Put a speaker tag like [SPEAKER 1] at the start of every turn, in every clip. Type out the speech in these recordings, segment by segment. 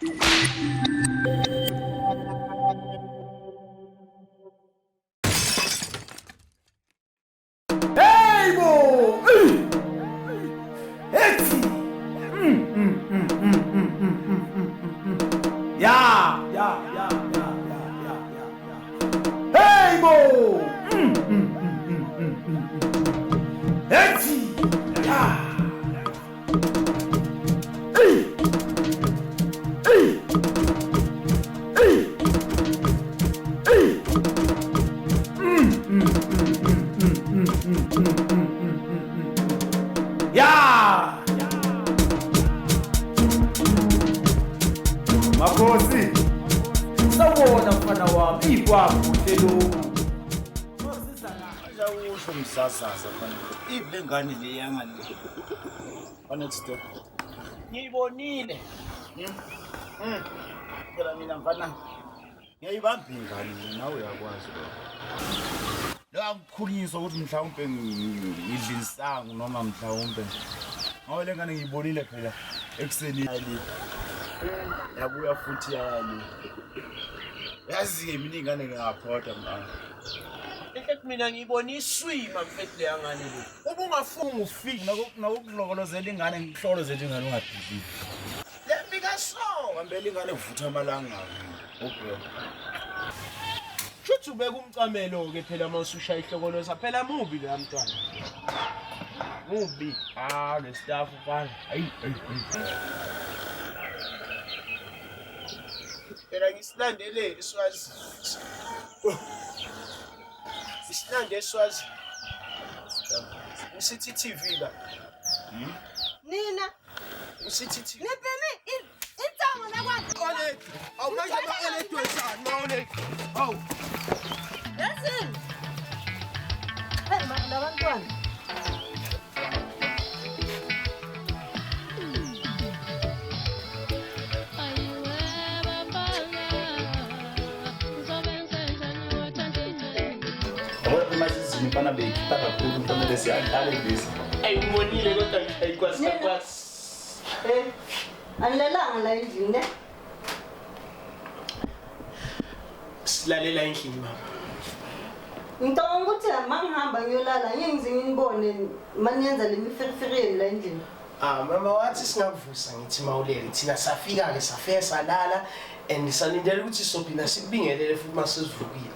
[SPEAKER 1] Hey bo! Ethi! Ya, ya, ya, ya, ya, ya, ya. Hey bo! Ethi! Ya! Ey! Ey! Ey! Ey! Ya! Makhosi. Sawubona mfana wami, ikwakuhle lokhu.
[SPEAKER 2] Usho mzazaza fana. Iphi le ngane le yangale? Fana next door.
[SPEAKER 3] Ngiyibonile.
[SPEAKER 2] Phela mina mfana ngiyayibamba ingane mina, nawe uyakwazi lokho. Lo akukhuliswa ukuthi mhlawumbe ngidla insangu noma mhlawumbe. Ngoba le ngane ngiyibonile phela ekuseni yali. Yabuya futhi yali. Yazi-ke mina ingane ngingaphoda mfana.
[SPEAKER 3] Enhle mina ngiyibona iswima mfethu leya ngane le. Ubungafunga ufike.
[SPEAKER 2] Nokulokolozela ingane ngikuhlolozele ingane ungabhilivi.
[SPEAKER 3] Lembika so.
[SPEAKER 2] Hambela ingane kuvutha amalangabi. Ubro.
[SPEAKER 3] Shuthi ubeka umcamelo ke phela uma usushaya ihlokoloza phela mubi loya mntwana. Mubi. Ah, le staff mfana. Hayi, hayi, hayi. Phela ngisilandele eSwazini. Isilande eSwazini. Usithi TV la.
[SPEAKER 4] Nina
[SPEAKER 3] Usithi TV.
[SPEAKER 4] nibheme insango nakwami.
[SPEAKER 3] Oledi. Awu manje ama-oledi wenzani ma-oledi? Hawu.
[SPEAKER 4] Yazini. Hey ma labantwana.
[SPEAKER 2] Yabona emazizini mfana beyikhipha kakhulu mfana lesiyadlala lesi.
[SPEAKER 3] Ayi ubonile kodwa ayikwazi akwazi.
[SPEAKER 4] Eh. Anilalanga la endlini ne?
[SPEAKER 3] Silalela endlini mama.
[SPEAKER 4] Ngicabanga ukuthi uma ngihamba ngiyolala ngeke ngize nginibone maniyenza le mifirifiri yenu la endlini.
[SPEAKER 3] Ah mama wathi singakuvusa ngithi mawulele thina safika ke safika salala and salindele ukuthi sophinda sikubingelele futhi masesivukile.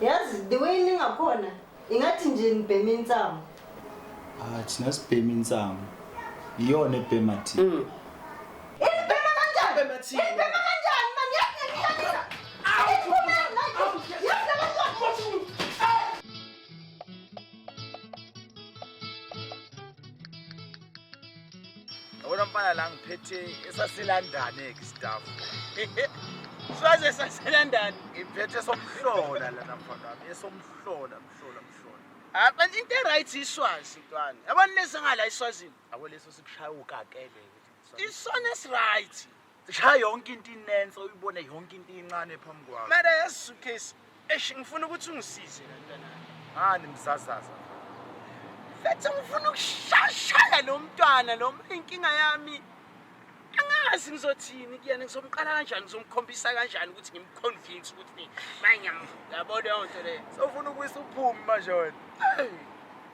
[SPEAKER 4] Yazi the way ningakhona ingathi nje nibheme insango.
[SPEAKER 2] Ah thina sibhema insangu. Iyona ebhema thina.
[SPEAKER 4] Inibhema kanjani?
[SPEAKER 3] Bhema thina.
[SPEAKER 4] Inibhema kanjani man? Yazi ngiyahlanyisa. Iphumeni la. Yazi labantwana.
[SPEAKER 2] Yabona mfana la ngiphethe esaselandane ke staff.
[SPEAKER 3] Swaze saselandani.
[SPEAKER 2] Ngiphethe somhlola lana mfana wami, esomhlola mhlola mhlola.
[SPEAKER 3] Ah kanti into e-right iswazi ntwana. Yabona lesi ngala iswazini.
[SPEAKER 2] Yabo leso sikushaya ukakele.
[SPEAKER 3] Isona esi-right.
[SPEAKER 2] Sishaya yonke into inense uyibone yonke into incane phambi kwakho.
[SPEAKER 3] Mara yazi suitcase. Eish ngifuna ukuthi ungisize la ntwana.
[SPEAKER 2] Ngani mzazaza?
[SPEAKER 3] Mfethu ngifuna ukushashaya lo mntwana lo inkinga yami. Angazi ngizothini kuyena ngizomqala kanjani ngizomkhombisa kanjani ukuthi ngimconvince ukuthi manje yabo leyo nto leyo.
[SPEAKER 2] Sewufuna ukuyisa uphume manje wena.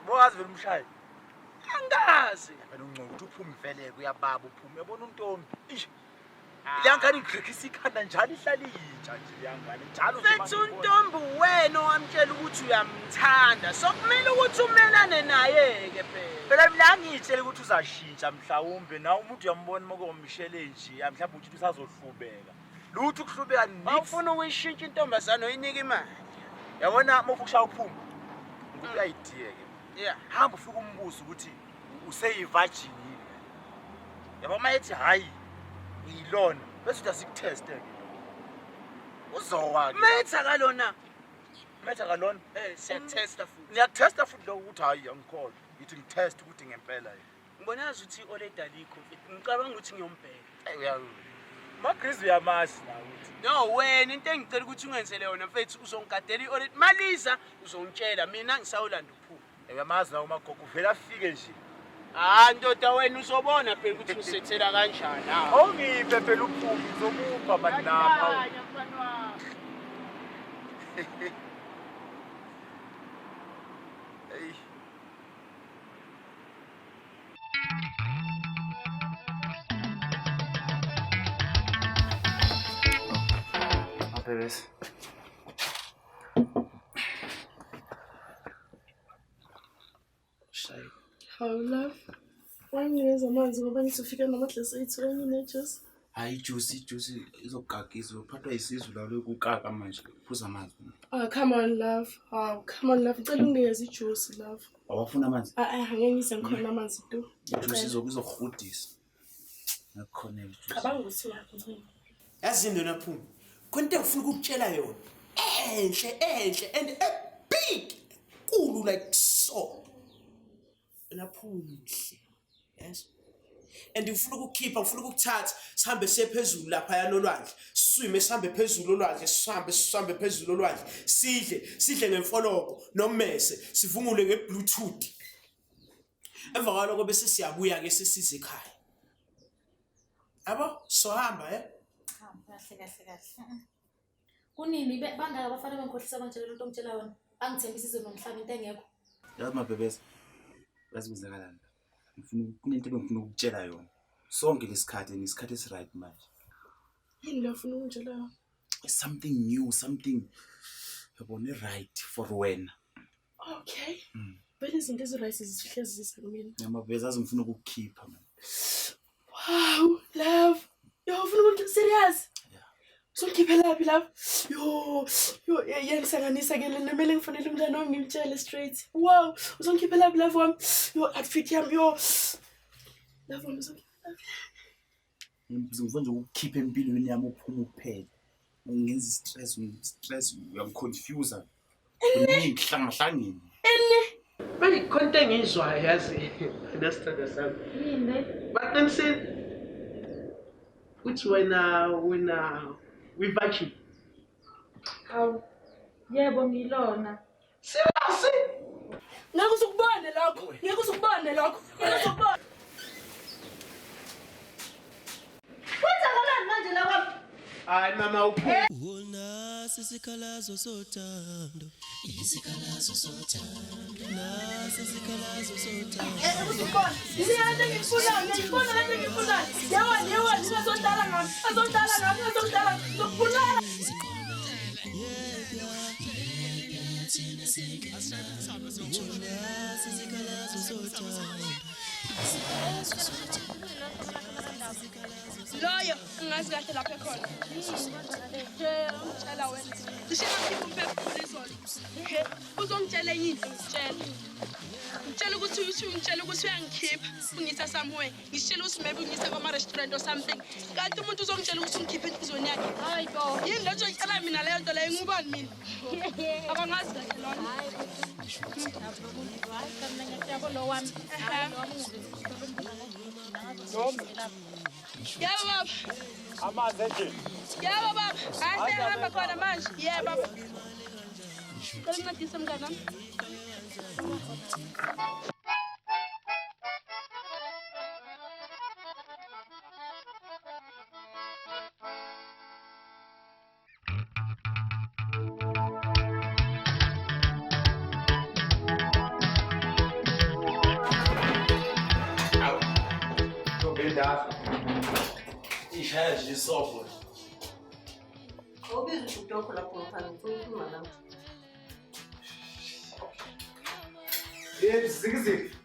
[SPEAKER 2] Bowazi vele umshayi.
[SPEAKER 3] Angazi.
[SPEAKER 2] Wena ungcono ukuthi uphume vele kuyababa uphume uyabona untombi. Eish. Leyangane ingikrekhisa ikhanda njalo ihlala iyintsha nje leyangane njalo nje
[SPEAKER 3] Mfethu
[SPEAKER 2] mangiyibona.
[SPEAKER 3] untombi wena owamtshela ukuthi uyamthanda so kumele ukuthi umelane naye-ke phela.
[SPEAKER 2] Phela mina angiyitshela ukuthi uzashintsha mhlawumbe nawe umuntu uyambona uma kuwumshele nje mhlawumbe uthi usazohlubeka. Lutho ukuhlubeka nix.
[SPEAKER 3] Awufuna ukuyishintsha intombazane uyinika imali.
[SPEAKER 2] Yabona uma ufuna ukushaya uphume. Ngikuphi idea ke.
[SPEAKER 3] Yeah.
[SPEAKER 2] Hamba ufike umbuzo ukuthi useyi-virgin yini. Yabo uma ethi hayi ngiyilona bese uthi asikuteste ke. Uzowa ke.
[SPEAKER 3] Metha kalona.
[SPEAKER 2] Metha kalona.
[SPEAKER 3] Eh siyakutesta futhi.
[SPEAKER 2] Ngiyakuthesta futhi lokho ukuthi hayi angikholwa. Ngithi ngitheste ukuthi ngempela yini.
[SPEAKER 3] Ngibona yazi ukuthi i-oledi alikho mfethu. Ngicabanga ukuthi ngiyombheka.
[SPEAKER 2] Ey uya Magriz uyamazi nawe ukuthi.
[SPEAKER 3] No wena into engicela ukuthi ungenzele yona mfethu uzongigadela i-oledi. Maliza uzongitshela mina ngisawulanda uphuma.
[SPEAKER 2] Uyamazi nawe umagogo uvela afike nje.
[SPEAKER 3] Ah ndoda wena uzobona phela ukuthi ngisethela kanjani. Ah.
[SPEAKER 1] Awungiphe phela uphumi ngizokupha mani nami. Hawu.
[SPEAKER 3] Uyahlanya, mfana wami.
[SPEAKER 1] Eyi.
[SPEAKER 2] Mabhebesi. Shayi.
[SPEAKER 5] Hawu love. Wanginikeza amanzi ngoba ngizofika namaglasi ethu enye nejuice.
[SPEAKER 2] Hayi ijuice, ijuice izokugagisa, uzophathwa isisu la lokukaka manje. Phuza amanzi.
[SPEAKER 5] Ah, come on love. Hawu, come on love. Ngicela unginikeze ijuice love.
[SPEAKER 2] Awafuna amanzi?
[SPEAKER 5] Ah, ah, angeke ngize ngikhona amanzi tu.
[SPEAKER 2] Ijuice izokuhudisa. Nakukhona ijuice.
[SPEAKER 5] Cabanga ukuthi uyakho.
[SPEAKER 3] Yazi into naphuma. Khona into engifuna ukukutshela yona. Enhle, enhle and a big nkulu like so. Naphumhle. Yes. And ngifuna ukukhipha, ngifuna ukukuthatha sihambe siye phezulu lapha yalolwandle. Siswime sihambe phezulu olwandle, sihambe sihambe phezulu olwandle. Sidle, sidle ngemfoloko nommese, sivungule ngebluetooth. Emva kwaloko bese siyabuya ke sesize ekhaya. Yabo, sohamba eh?
[SPEAKER 6] Kahle kahle kahle. Kunini bangaka abafana bengikhohlisa bangitshela lento ongitshela yona. Bangithembisa izwe nomhlaba into engekho.
[SPEAKER 2] Yazi Mabhebesi. Yazi kwenzakalani la? Ngifuna kunento ebengifuna ukukutshela yona. Sonke lesikhathi nesikhathi esi-right manje.
[SPEAKER 5] Yini le ufuna ukungitshela yona?
[SPEAKER 2] Something new, something yabona right for wena.
[SPEAKER 5] Okay. Vele izinto ezi-right zihlezi ziza kumina.
[SPEAKER 2] Mabhebesi azi ngifuna ukukukhipha man.
[SPEAKER 5] Wow, love. Yo, ufuna ukungitshela serious?
[SPEAKER 2] Yeah.
[SPEAKER 5] Uzongikhiphelaphi love? Yo, yo, iyangisanganisa ke lena kumele ngifonele umntwana wami ngimtshele straight. Wow, uzongikhiphelaphi love wami? Yo, outfit yami, yo. Love wami uzongikhiphelaphi?
[SPEAKER 2] Ngifuna nje ukukukhipha empilweni yami uphume uphele. Ungenza i-stress, stress uyangiconfuse. Kuningi hlangahlangene.
[SPEAKER 3] Manje khona into engiyizwayo yazi nesithandwa sami.
[SPEAKER 6] Yini le?
[SPEAKER 3] Baqinisile ukuthi wena uyi-virgin.
[SPEAKER 6] Hawu. Yebo ngilona.
[SPEAKER 3] Serious?
[SPEAKER 5] Ngeke uzukubone lokho. Ngeke uzukubone lokho. Ngeke uzukubone.
[SPEAKER 4] Kwenzakalani manje la kwami?
[SPEAKER 3] Hayi mama uphume.
[SPEAKER 7] Nasi isikhalazo sothando, isikhalazo sothando, nasi isikhalazo sothando.
[SPEAKER 5] Ngeke uzukubone. Yini lento engiyifunayo? Ngiyayifuna lento engiyifunayo. Yewa, yewa, ningazodlala ngami. Azodlala ngami, azodlala. Ngizokubulala.
[SPEAKER 7] Nasi isikhalazo sothando, isikhalazo sothando.
[SPEAKER 5] Loyo angazi kahle lapho ekhona. Ngitshela wena. Cishe ngakhipha umphefumulo izolo. He, uzongitshela enye into ngitshela. Ngitshela ukuthi uthi ungitshela ukuthi uyangikhipha, ungisa somewhere. Ngitshela ukuthi maybe ungisa kwama-restaurant or something. Kanti umuntu uzongitshela ukuthi ungikhiphe enhliziyweni yakhe.
[SPEAKER 6] Hayi bo.
[SPEAKER 5] Yini le ozoyitshela mina leyo nto leyo ngubani mina? Abangazi kahle lona. Yebo baba.
[SPEAKER 1] Amanzi endlini.
[SPEAKER 5] Yebo baba. Hayi siyahamba khona manje. Yebo baba. Cela ungincedise mngani wami.
[SPEAKER 2] Ntombi endala. Ishaya nje isobho.
[SPEAKER 4] Awubiza ubhuti wakho lapho mfana, ngifuna ukukhuluma nawe.
[SPEAKER 1] Yebo, zikiziki.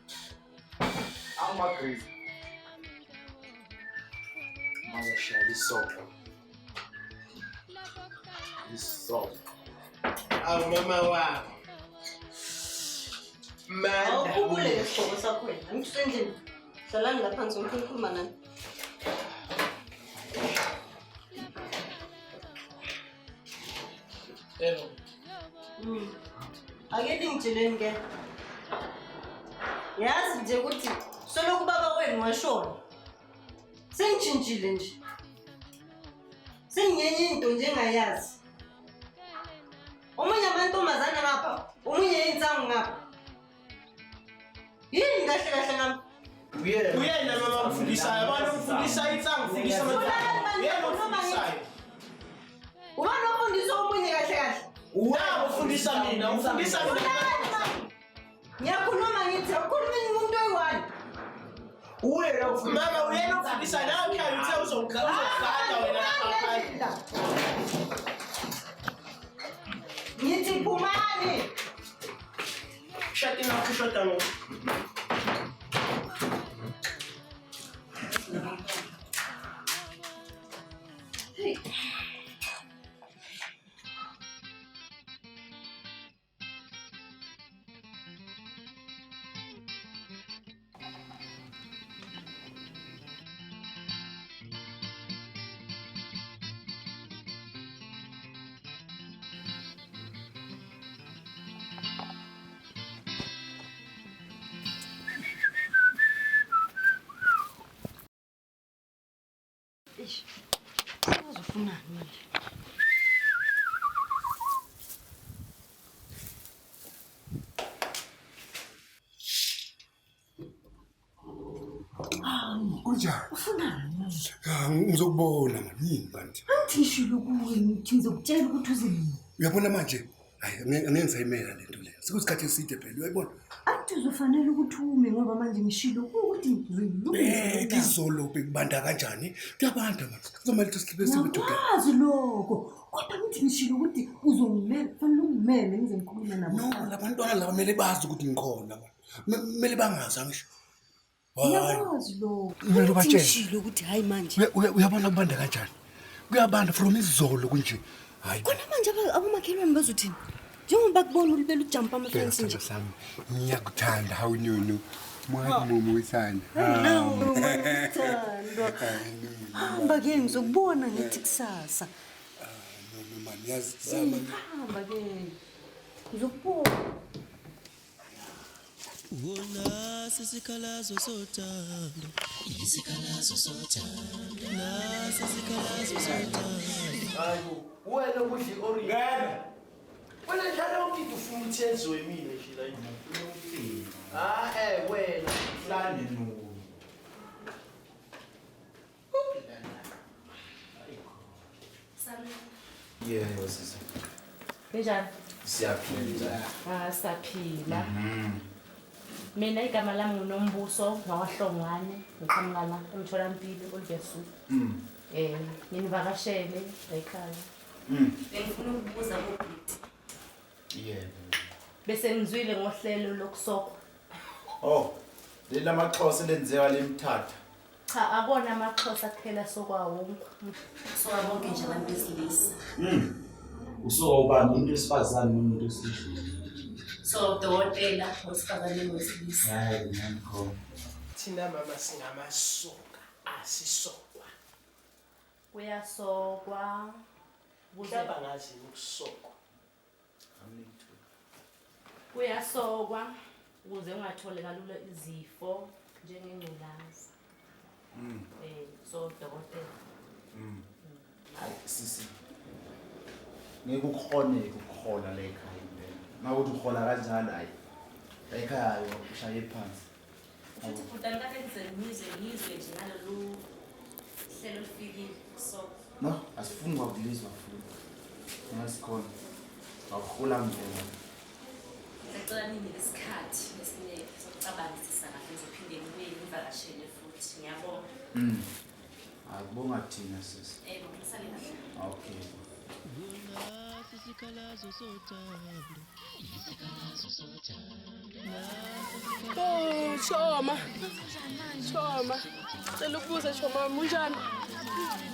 [SPEAKER 1] Angimagrizi.
[SPEAKER 2] Mama shaya isobho. Isobho.
[SPEAKER 3] Awu mama wami. Manda.
[SPEAKER 4] Awukhuphule lesigqoko sakho wena. Angithi usendlini. Hlalani la phansi ngifuna ukukhuluma nani.
[SPEAKER 3] Yebo.
[SPEAKER 4] Ake ningitsheleni ke. Yazi nje ukuthi solokhu ubaba wenu washona. Sengitshintshile nje. Sengingenye into nje engayazi. Omunye amantombazane ngapha, omunye insangu ngapha. Yini kahle kahle ngami?
[SPEAKER 3] Uyena mama omfundisayo, abantu umfundisa insangu, ufundisa
[SPEAKER 4] Thulani,
[SPEAKER 3] Uyena
[SPEAKER 4] ngikhuluma
[SPEAKER 3] omfundisayo.
[SPEAKER 4] Ubani ofundisa omunye kahle kahle?
[SPEAKER 3] Nawe ufundisa mina, ufundisa mina.
[SPEAKER 4] Thulani man. Ngiyakhuluma ngithi akukhulumi umuntu oyi-one.
[SPEAKER 1] Uyena ufundisa.
[SPEAKER 3] Mama uyena omfundisa nawe mhlawumbe uthe uzongigada wena lapha phandle.
[SPEAKER 4] Ngithi phumani.
[SPEAKER 3] Shati nakho ushoda ngoku.
[SPEAKER 4] Eish. Uzofunani manje?
[SPEAKER 8] Kunjani?
[SPEAKER 4] Ufunani manje?
[SPEAKER 8] Ah, ngizokubona mani yini kanti?
[SPEAKER 4] Angithi ngishilo kuwe ngithi ngizokutshela ukuthi uze nini.
[SPEAKER 8] Uyabona manje? Hayi angeke ngisayimela lento le. Sekuyisikhathi eside phela uyayibona.
[SPEAKER 4] Angithi uzofanele ukuthi ume ngoba manje ngishilo kuwe ukuthi ngizoyilungisa.
[SPEAKER 8] Bheka izolo bekubanda kanjani? Kuyabanda manje. Kuzomele ukuthi sibe sibe together.
[SPEAKER 4] Ngiyakwazi lokho. Kodwa ngithi ngishilo ukuthi uzongimela, kufanele ungimele ngize ngikhulume nabo.
[SPEAKER 8] No, labantwana laba kumele bazi ukuthi ngikhona man. Kumele bangazi angisho. Hayi.
[SPEAKER 4] Ngiyakwazi lokho.
[SPEAKER 8] Kumele
[SPEAKER 4] Angithi
[SPEAKER 8] ubatshele.
[SPEAKER 4] ngishilo ukuthi hayi manje.
[SPEAKER 8] Uyabona kubanda kanjani? Kuyabanda from izolo kunje. Hayi.
[SPEAKER 4] Khona manje abomakhelwane bazothini? Njengoba bakubona ulibele ujampa amafensi nje.
[SPEAKER 8] Sithandwa sami, ngiyakuthanda hawu nyunu. Mwazi mumu wesana.
[SPEAKER 4] Nawu sithandwa. Hamba ke ngizokubona ngithi kusasa.
[SPEAKER 8] Nunu man, yazi zama.
[SPEAKER 4] Hamba ke. Ngizokubona.
[SPEAKER 7] Nasi isikhalazo sothando, isikhalazo sothando, nasi isikhalazo sothando.
[SPEAKER 3] Hayibo, wena ukudla i-orange.
[SPEAKER 1] Ngena.
[SPEAKER 3] Wena njalo yonke into ufuna ukuthi yenziwe mina nje la endlini. Ah, wena.
[SPEAKER 2] Hlane no. Yebo sisi.
[SPEAKER 6] Kunjani?
[SPEAKER 2] Siyaphila.
[SPEAKER 6] Ah, saphila. Mina igama lami nguNombuso ngakwaHlongwane, ngiqhamuka la emtholampilo Oliver. Nginivakashele la ekhaya. Bengifuna ukubuza kubhuti.
[SPEAKER 2] Yebo.
[SPEAKER 6] Bese ngizwile ngohlelo lokusokwa.
[SPEAKER 2] Oh, leli lamaXhosa lenziwa lemthatha.
[SPEAKER 6] Cha, akona amaXhosa kuphela sokwa wonke.
[SPEAKER 9] Soka bonke nje abantu besilisa.
[SPEAKER 2] Usuka ubani umuntu wesifazane noma umuntu wesilisa?
[SPEAKER 9] So udokotela wesifazane nowesilisa.
[SPEAKER 2] Hayi, ngikho.
[SPEAKER 3] Thina mama singamasoka, asisokwa.
[SPEAKER 6] Kuyasokwa. Kuze
[SPEAKER 3] Mhlawumbe angazi yini ukusokwa.
[SPEAKER 6] Kuyasokwa ukuze ungatholi kalula izifo njengengculaza. So dokotela.
[SPEAKER 2] Hayi sisi. Ngeke ukukhoneke ukuhola la ekhaya impela. Mawuthi uhola kanjalo hayi. La ekhaya ushaye phansi.
[SPEAKER 9] Futhi bhuti kade ngize ngizwe nje ngalolu hlelo olufikile so.
[SPEAKER 2] No, asifuni kwakulizwa futhi. Ngasikhona. Awuhola ngena.
[SPEAKER 9] Ngicela ninike isikhathi esineke sokucabangisisa kahle ngizophinde ngibuye ngivakashele futhi. Ngiyabonga.
[SPEAKER 2] Akubonga thina sisi.
[SPEAKER 9] Yebo, ngisale kahle.
[SPEAKER 2] Okay.
[SPEAKER 7] Nasi isikhalazo sothando, isikhalazo sothando,
[SPEAKER 5] Oh, Choma. Choma. Cela ukubuza Choma, unjani?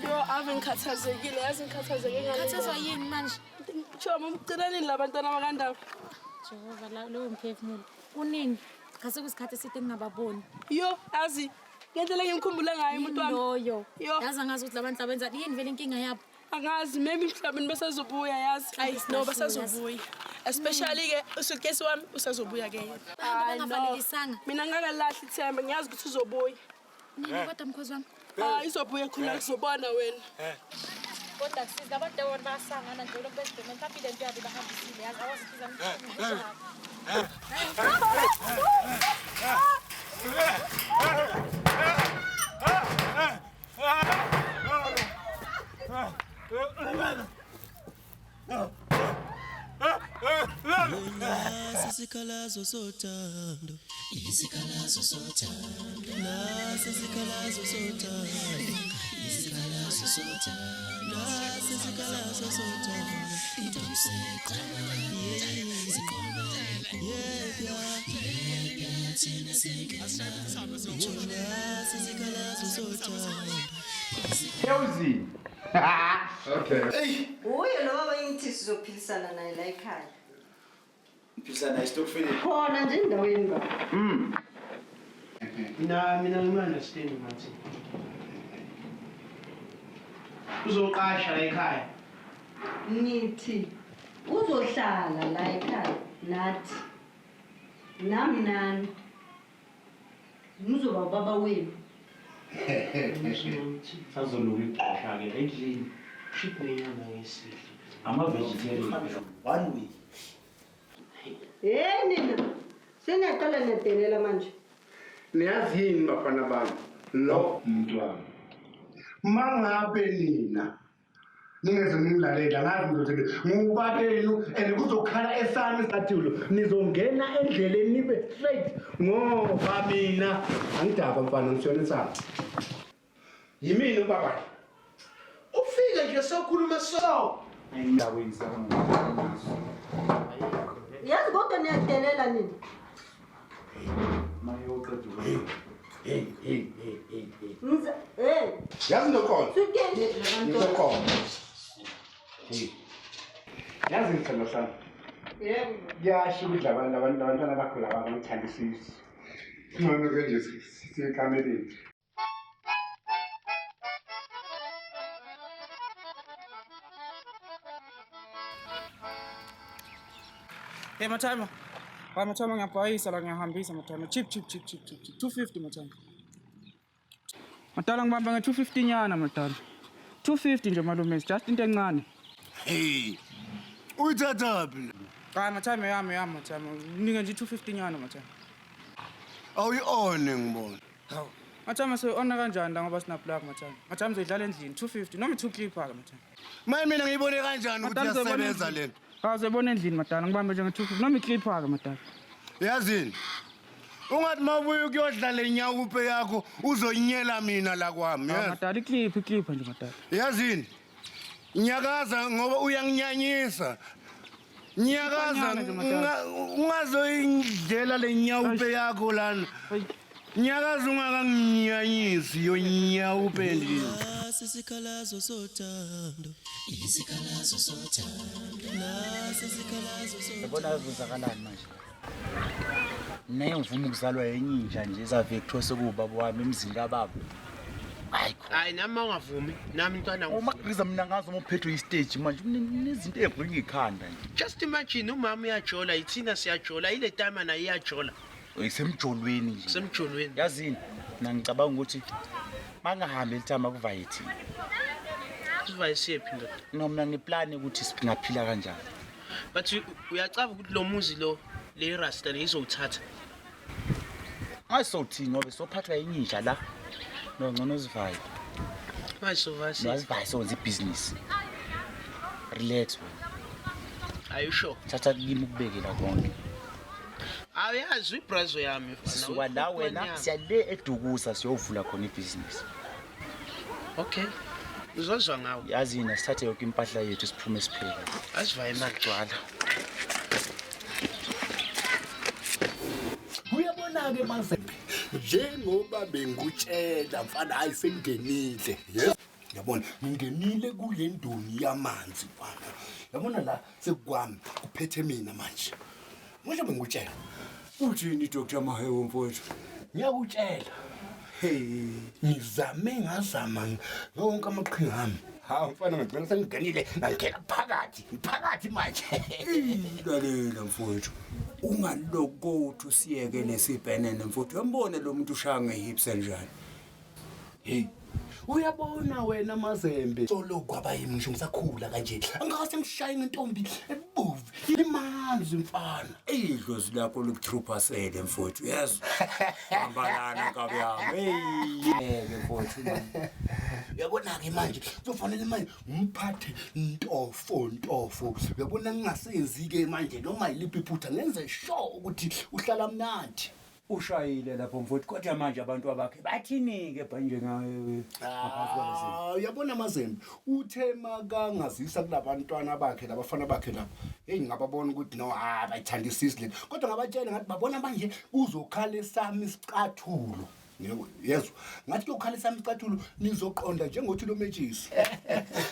[SPEAKER 5] Yo, ave ngikhathazekile, yazi ngikhathazeke ngale.
[SPEAKER 6] Khathazwa yini manje?
[SPEAKER 5] Choma, ugcina nini labantwana bakandaba?
[SPEAKER 6] Jehova la lowo mphefumulo. Kunini? Ngase kusikhathi eside ngingababoni.
[SPEAKER 5] Yo, yazi ngendlela engimkhumbula ngayo umuntu wami.
[SPEAKER 6] Loyo.
[SPEAKER 5] Yo.
[SPEAKER 6] Yazi angazi ukuthi labantu labenzani yini vele inkinga yabo.
[SPEAKER 5] Angazi, maybe mhlawumbe basazobuya yazi. Ayi, no, basazobuya. Especially ke usuitcase wami usazobuya ke yena.
[SPEAKER 6] Bahamba
[SPEAKER 5] Hayi, no.
[SPEAKER 6] bangavalelisanga.
[SPEAKER 5] Mina ngingakalahli ithemba, ngiyazi ukuthi uzobuya.
[SPEAKER 6] Nini kodwa mkhozi wami?
[SPEAKER 5] Ah, izobuya khona kuzobona wena.
[SPEAKER 6] Kodwa kusiza abantu bona bayasangana nje lokhu besidome mhlawumbe le nto yabo bahambisile yazi awazi ukuthi
[SPEAKER 7] Nasi isikhalazo sothando, isikhalazo sothando, nasi isikhalazo sothando, isikhalazo sothando, nasi isikhalazo sothando.
[SPEAKER 2] Hewzi. Okay.
[SPEAKER 4] Hey. Uye lo baba engithi sizophilisana naye la ekhaya.
[SPEAKER 2] Ngiphilisana naye esitokfeleni.
[SPEAKER 4] Khona nje endaweni baba.
[SPEAKER 3] Mina ngima-understand ngathi. Uzoqasha la ekhaya.
[SPEAKER 4] Ngithi uzohlala la ekhaya nathi. Nami nani. Ngizoba ubaba wenu.
[SPEAKER 10] Sazoluka iqosha-ke endlini.
[SPEAKER 3] Shit nenyama ngesidlo.
[SPEAKER 10] Ama-vegetarian.
[SPEAKER 1] One way.
[SPEAKER 4] Hey nina. Seniyaqala niyadelela manje.
[SPEAKER 8] Niyazi yini bafana bami lo mntwana mangabe nina ningeze ningilalela ngazi ngizothi ngubabenu and kuzokhala esami isathulo nizongena endleleni nibe straight ngoba mina angidakwa mfana ngisiyona insana yimina ubaba
[SPEAKER 3] Ufike nje sewukhuluma so.
[SPEAKER 2] Endaweni sakangaso.
[SPEAKER 4] Yazi kodwa niyadelela nina.
[SPEAKER 2] Mayoqeda ukwenza.
[SPEAKER 8] Hey hey hey hey hey.
[SPEAKER 4] Ngiza hey.
[SPEAKER 8] Yazi nokona.
[SPEAKER 4] Suke
[SPEAKER 8] Nokona. Hey. Yazi ngithando sami.
[SPEAKER 4] Yebo.
[SPEAKER 8] Kuyasho ukuthi labantu abantu abantwana bakho laba bangithandisisi. Ngcono ke nje siyekameleni.
[SPEAKER 11] Hey Mathama. Hayi Mathama ngiyabhayisa la ngiyahambisa Mathama. Chip chip chip chip chip. chip. 250 Mathama. Madala ngibamba nge 250 nyana madala. 250 nje malume, it's just into encane.
[SPEAKER 8] Hey. Uyithathaphi?
[SPEAKER 11] Hayi Mathama yami yami Mathama. Nginike nje 250 nyana Mathama.
[SPEAKER 8] Awuyi-one ngibona.
[SPEAKER 11] Mathama soyi-ona kanjani la ngoba sina plug Mathama. Mathama uzoyidlala endlini 250 noma i-2 clipper ke Mathama.
[SPEAKER 8] Maye mina ngiyibone kanjani ukuthi
[SPEAKER 11] Madala, uzoyibona
[SPEAKER 8] iyasebenza
[SPEAKER 11] endlini.
[SPEAKER 8] lento?
[SPEAKER 11] Hawu uzoyibona endlini madala ngibambe nje nge-250 noma i-clipper ke madala.
[SPEAKER 8] Yazini? Ungathi mawubuya ukuyodlala inyawupe yakho uzonyela mina la kwami,
[SPEAKER 11] Hawu
[SPEAKER 8] yazi?
[SPEAKER 11] madala i-clip i-clipper nje madala.
[SPEAKER 8] Yazini? Nyakaza ngoba uyanginyanyisa. Nyakaza
[SPEAKER 11] Inkonyane nje, madala.
[SPEAKER 8] ungazoyindlela le nyawupe yakho lana. Nyakaza ungakanginyanyisi yo nyawupe nje.
[SPEAKER 7] Nasi isikhalazo sothando, isikhalazo sothando, nasi isikhalazo sothando.
[SPEAKER 2] Yabona kwenzakalani manje? Mina ngivuma ukuzalwa yenye inja nje ezavele kuthiwa sekuwubaba wami emzini kababa. Hayi khona.
[SPEAKER 3] Hayi nami mawungavumi, nami mntwana
[SPEAKER 2] Uma kubiza mina ngazi uma uphethwe istage manje kunezinto ey'bringa ikhanda nje.
[SPEAKER 3] Just imagine umama uyajola, ithina siyajola, ile time naye iyajola.
[SPEAKER 2] Isemjolweni nje.
[SPEAKER 3] Semjolweni.
[SPEAKER 2] Yazini, mina ngicabanga ukuthi mangahambi elithama kuvaye thina.
[SPEAKER 3] Sivaye siyephi ndoda?
[SPEAKER 2] No mina ngiplani ukuthi singaphila kanjani.
[SPEAKER 3] But uyacaba ukuthi lo muzi lo le rasta le izowuthatha.
[SPEAKER 2] Ngayisothini ngoba sophathwa yenye inja la. No ngcono uzivaye.
[SPEAKER 3] Manje sovaya
[SPEAKER 2] No azivaye sokwenza ibhizinisi. Relax wena.
[SPEAKER 3] Are you sure?
[SPEAKER 2] Thatha kimi ukubekela konke.
[SPEAKER 3] Awuyazi ibrazo yami mfana.
[SPEAKER 2] Sisuka la wena siya le eDukuza siyovula khona ibhizinisi.
[SPEAKER 3] Okay. Ngizozwa ngawe.
[SPEAKER 2] Yazi yini sithathe yonke impahla yethu siphume siphele.
[SPEAKER 3] Asivaye manje.
[SPEAKER 2] Gcwala.
[SPEAKER 8] Uyabona-ke Mazembe, njengoba bengikutshela mfana hayi sengingenile. Yes. Yabona ngingenile kule ndoni yamanzi mfana. Yabona la sekukwami kuphethe mina manje. Manje bengikutshela.
[SPEAKER 1] Uthini Dr. Mahewu mfowethu?
[SPEAKER 8] Ngiyakutshela. Hey, ngizame ngazama wonke amaqhinga ami. Ha mfana ngagcina sengingenile ngangena phakathi, phakathi manje.
[SPEAKER 1] Lalela mfowethu. Ungalokothi usiyeke lesibhenene mfowethu. Uyambona lo muntu ushaya ngehips enjani?
[SPEAKER 8] Hey. Uyabona wena Mazembe. Solo kwaba yimi ngisho ngisakhula kanje. Angase ngishaye ngentombi ebovu. Imanzi mfana.
[SPEAKER 1] Idlozi lakho likuthruphasele mfowethu. Yes. Hambalana nkabi yami. Hey, yeke mfowethu.
[SPEAKER 8] Uyabona ke manje kuzofanele manje ngiphathe ntofo ntofo. Uyabona ngingasenzi ke manje noma yiliphi iphutha ngenze sure ukuthi uhlala mnandi.
[SPEAKER 1] Ushayile lapho mfowethu kodwa manje abantu abakhe bathini-ke njengawe?
[SPEAKER 8] Ah, uyabona Mazembe uthe makangazisa kulabantwana bakhe labafana bakhe lapha. Hey ngababona ukuthi no ah bayithandisisi le. Kodwa ngabatshela ngathi babona manje kuzokhala esami isicathulo. Yezwa ngathi kuyokhala esami isicathulo nizoqonda njengothi lo metshisi.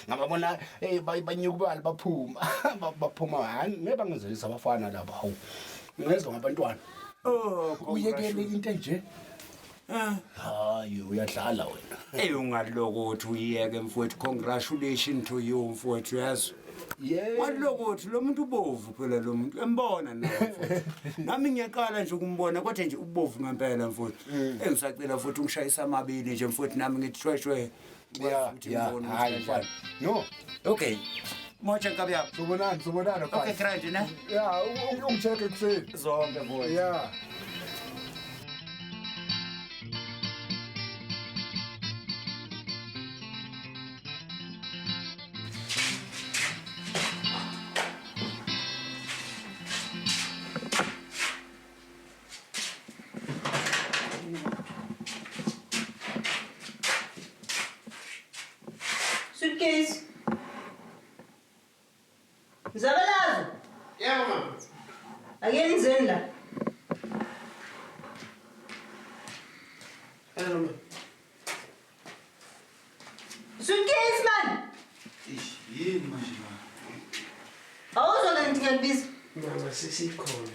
[SPEAKER 8] Ngababona hey banyukubala baphuma. Baphuma hayi ngeke bangenzelisa abafana laba hawu. Ngezwa ngabantwana.
[SPEAKER 1] Oh,
[SPEAKER 8] uyekele into enje. Hayi uyadlala wena.
[SPEAKER 1] Hey ungalokothi uyiyeke mfowethu congratulations to you mfowethu yazi.
[SPEAKER 8] Yeah.
[SPEAKER 1] Walokothi lo muntu ubovu phela lo muntu embona nawe mfowethu. Nami ngiyaqala nje ukumbona kodwa nje ubovu ngempela mfowethu. Engisacela futhi ungishayisa amabili nje mfowethu nami ngithi shweshwe.
[SPEAKER 8] Yeah, yeah, hayi mfana. No.
[SPEAKER 1] Okay. Moja nkabi yami.
[SPEAKER 8] Sobonana, sobonana mfana.
[SPEAKER 1] Okay, grand ne?
[SPEAKER 8] Yeah, ungicheck ekuseni.
[SPEAKER 1] Zonke mfowethu.
[SPEAKER 8] Yeah.
[SPEAKER 4] Suitcase. Mzabalazo.
[SPEAKER 3] Yebo mama.
[SPEAKER 4] Ake nizeni la.
[SPEAKER 3] Hello mama.
[SPEAKER 4] Suitcase man.
[SPEAKER 2] Eish, yini manje mama?
[SPEAKER 4] Awuzwa kanti ngiyakubiza.
[SPEAKER 3] Mama sesikhona.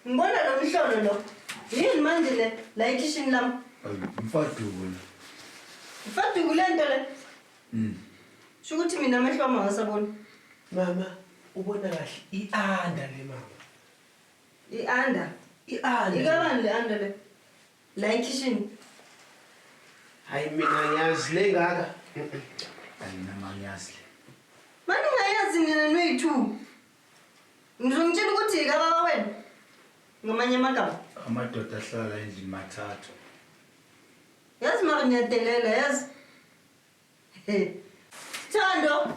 [SPEAKER 4] Ngibona lo mhlolo lo. Yini manje le la ekhishini lami?
[SPEAKER 2] Mfaduku.
[SPEAKER 4] Mfaduku le nto le. Sho ukuthi mina amehlo ami awasaboni.
[SPEAKER 3] Mama, ubona kahle i-anda le mama.
[SPEAKER 4] I-anda.
[SPEAKER 3] I-anda.
[SPEAKER 4] Ikabani le anda le? La ekhishini.
[SPEAKER 3] Hayi mina ngiyazi le ngaka.
[SPEAKER 2] Hayi nama ngiyazi le.
[SPEAKER 4] Manje ungayazi mina noyi-two. Ngizongitshela ukuthi ikababa wena. Ngamanye amagama.
[SPEAKER 2] Amadoda ahlala endlini mathathu.
[SPEAKER 4] Yazi mara ngiyadelela yazi. He. Thando,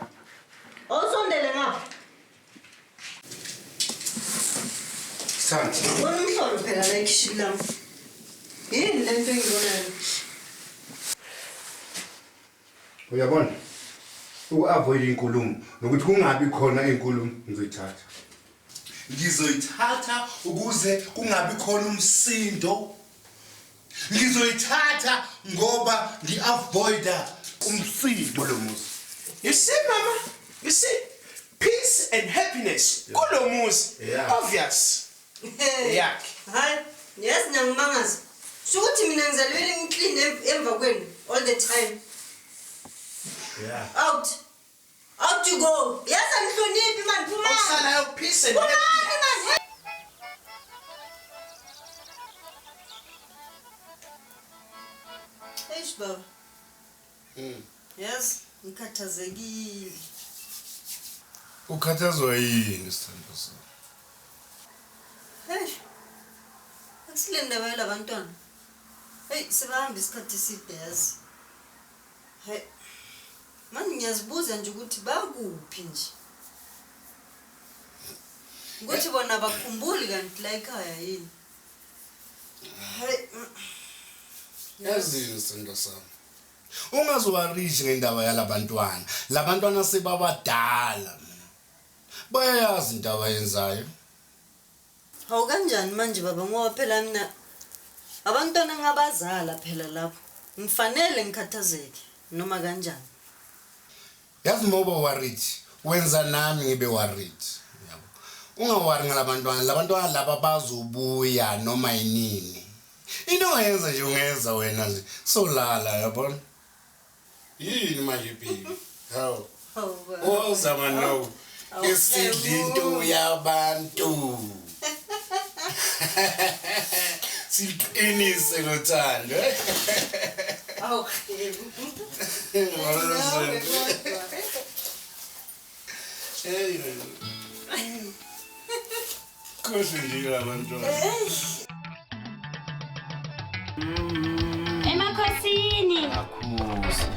[SPEAKER 4] awusondele ngapha.
[SPEAKER 8] Sithandi.
[SPEAKER 4] Bona umhlolo phela la ekhishini lami. Yini le nto engiyibonayo?
[SPEAKER 8] Uyabona? Uku-avoid inkulumo nokuthi kungabi khona inkulumo ngizoyithatha. Ngizoyithatha ukuze kungabi khona umsindo. Ngizoyithatha ngoba ngi-avoida umsindo lo muzi.
[SPEAKER 3] You see mama, you see peace and happiness kulo muzi.
[SPEAKER 8] Yeah.
[SPEAKER 3] Obvious. Yakhe.
[SPEAKER 4] Hayi, yazi ngiyangimangaza. Sho ukuthi mina ngizalwele ngiclean emva kwenu all the time.
[SPEAKER 2] Yeah.
[SPEAKER 4] Out. Out you go. Yazi angihloniphi man, phumani.
[SPEAKER 3] Okusalayo peace and
[SPEAKER 4] Phumani
[SPEAKER 3] happiness.
[SPEAKER 4] man. Eish baba. Yazi ngikhathazekile.
[SPEAKER 8] Ukhathazwa yini sithando sami?
[SPEAKER 4] Eish. Akusile ndaba yalabantwana. Hey, sebahamba isikhathi eside yazi. Hey. Manje ngiyazibuza nje ukuthi bakuphi nje. Ukuthi bona abakhumbuli kanti la ekhaya yini. Hey.
[SPEAKER 8] Yazini sithando sami. Ungaziwarishi ngendaba yalabantwana. Labantwana sebabadala. Bayayazi into abayenzayo.
[SPEAKER 4] Hawu kanjani manje baba ngoba phela mina abantwana ngabazala phela lapho. Ngifanele ngikhathazeke noma kanjani.
[SPEAKER 8] Yazi ngoba worried, wenza nami ngibe worried. Yabo. Ungawari ngalabantwana, labantwana laba bazobuya noma yinini. Into ongayenza nje ungenza wena nje. Solala yabona. Yini manje baby? Hawu.
[SPEAKER 4] Hawu baba.
[SPEAKER 8] Woza mano. Isidla into yabantu. Siqinise lothando.
[SPEAKER 4] Awu.
[SPEAKER 12] Hey. Khosi nje labantwana.
[SPEAKER 13] Emakhosini.
[SPEAKER 2] Makhosi.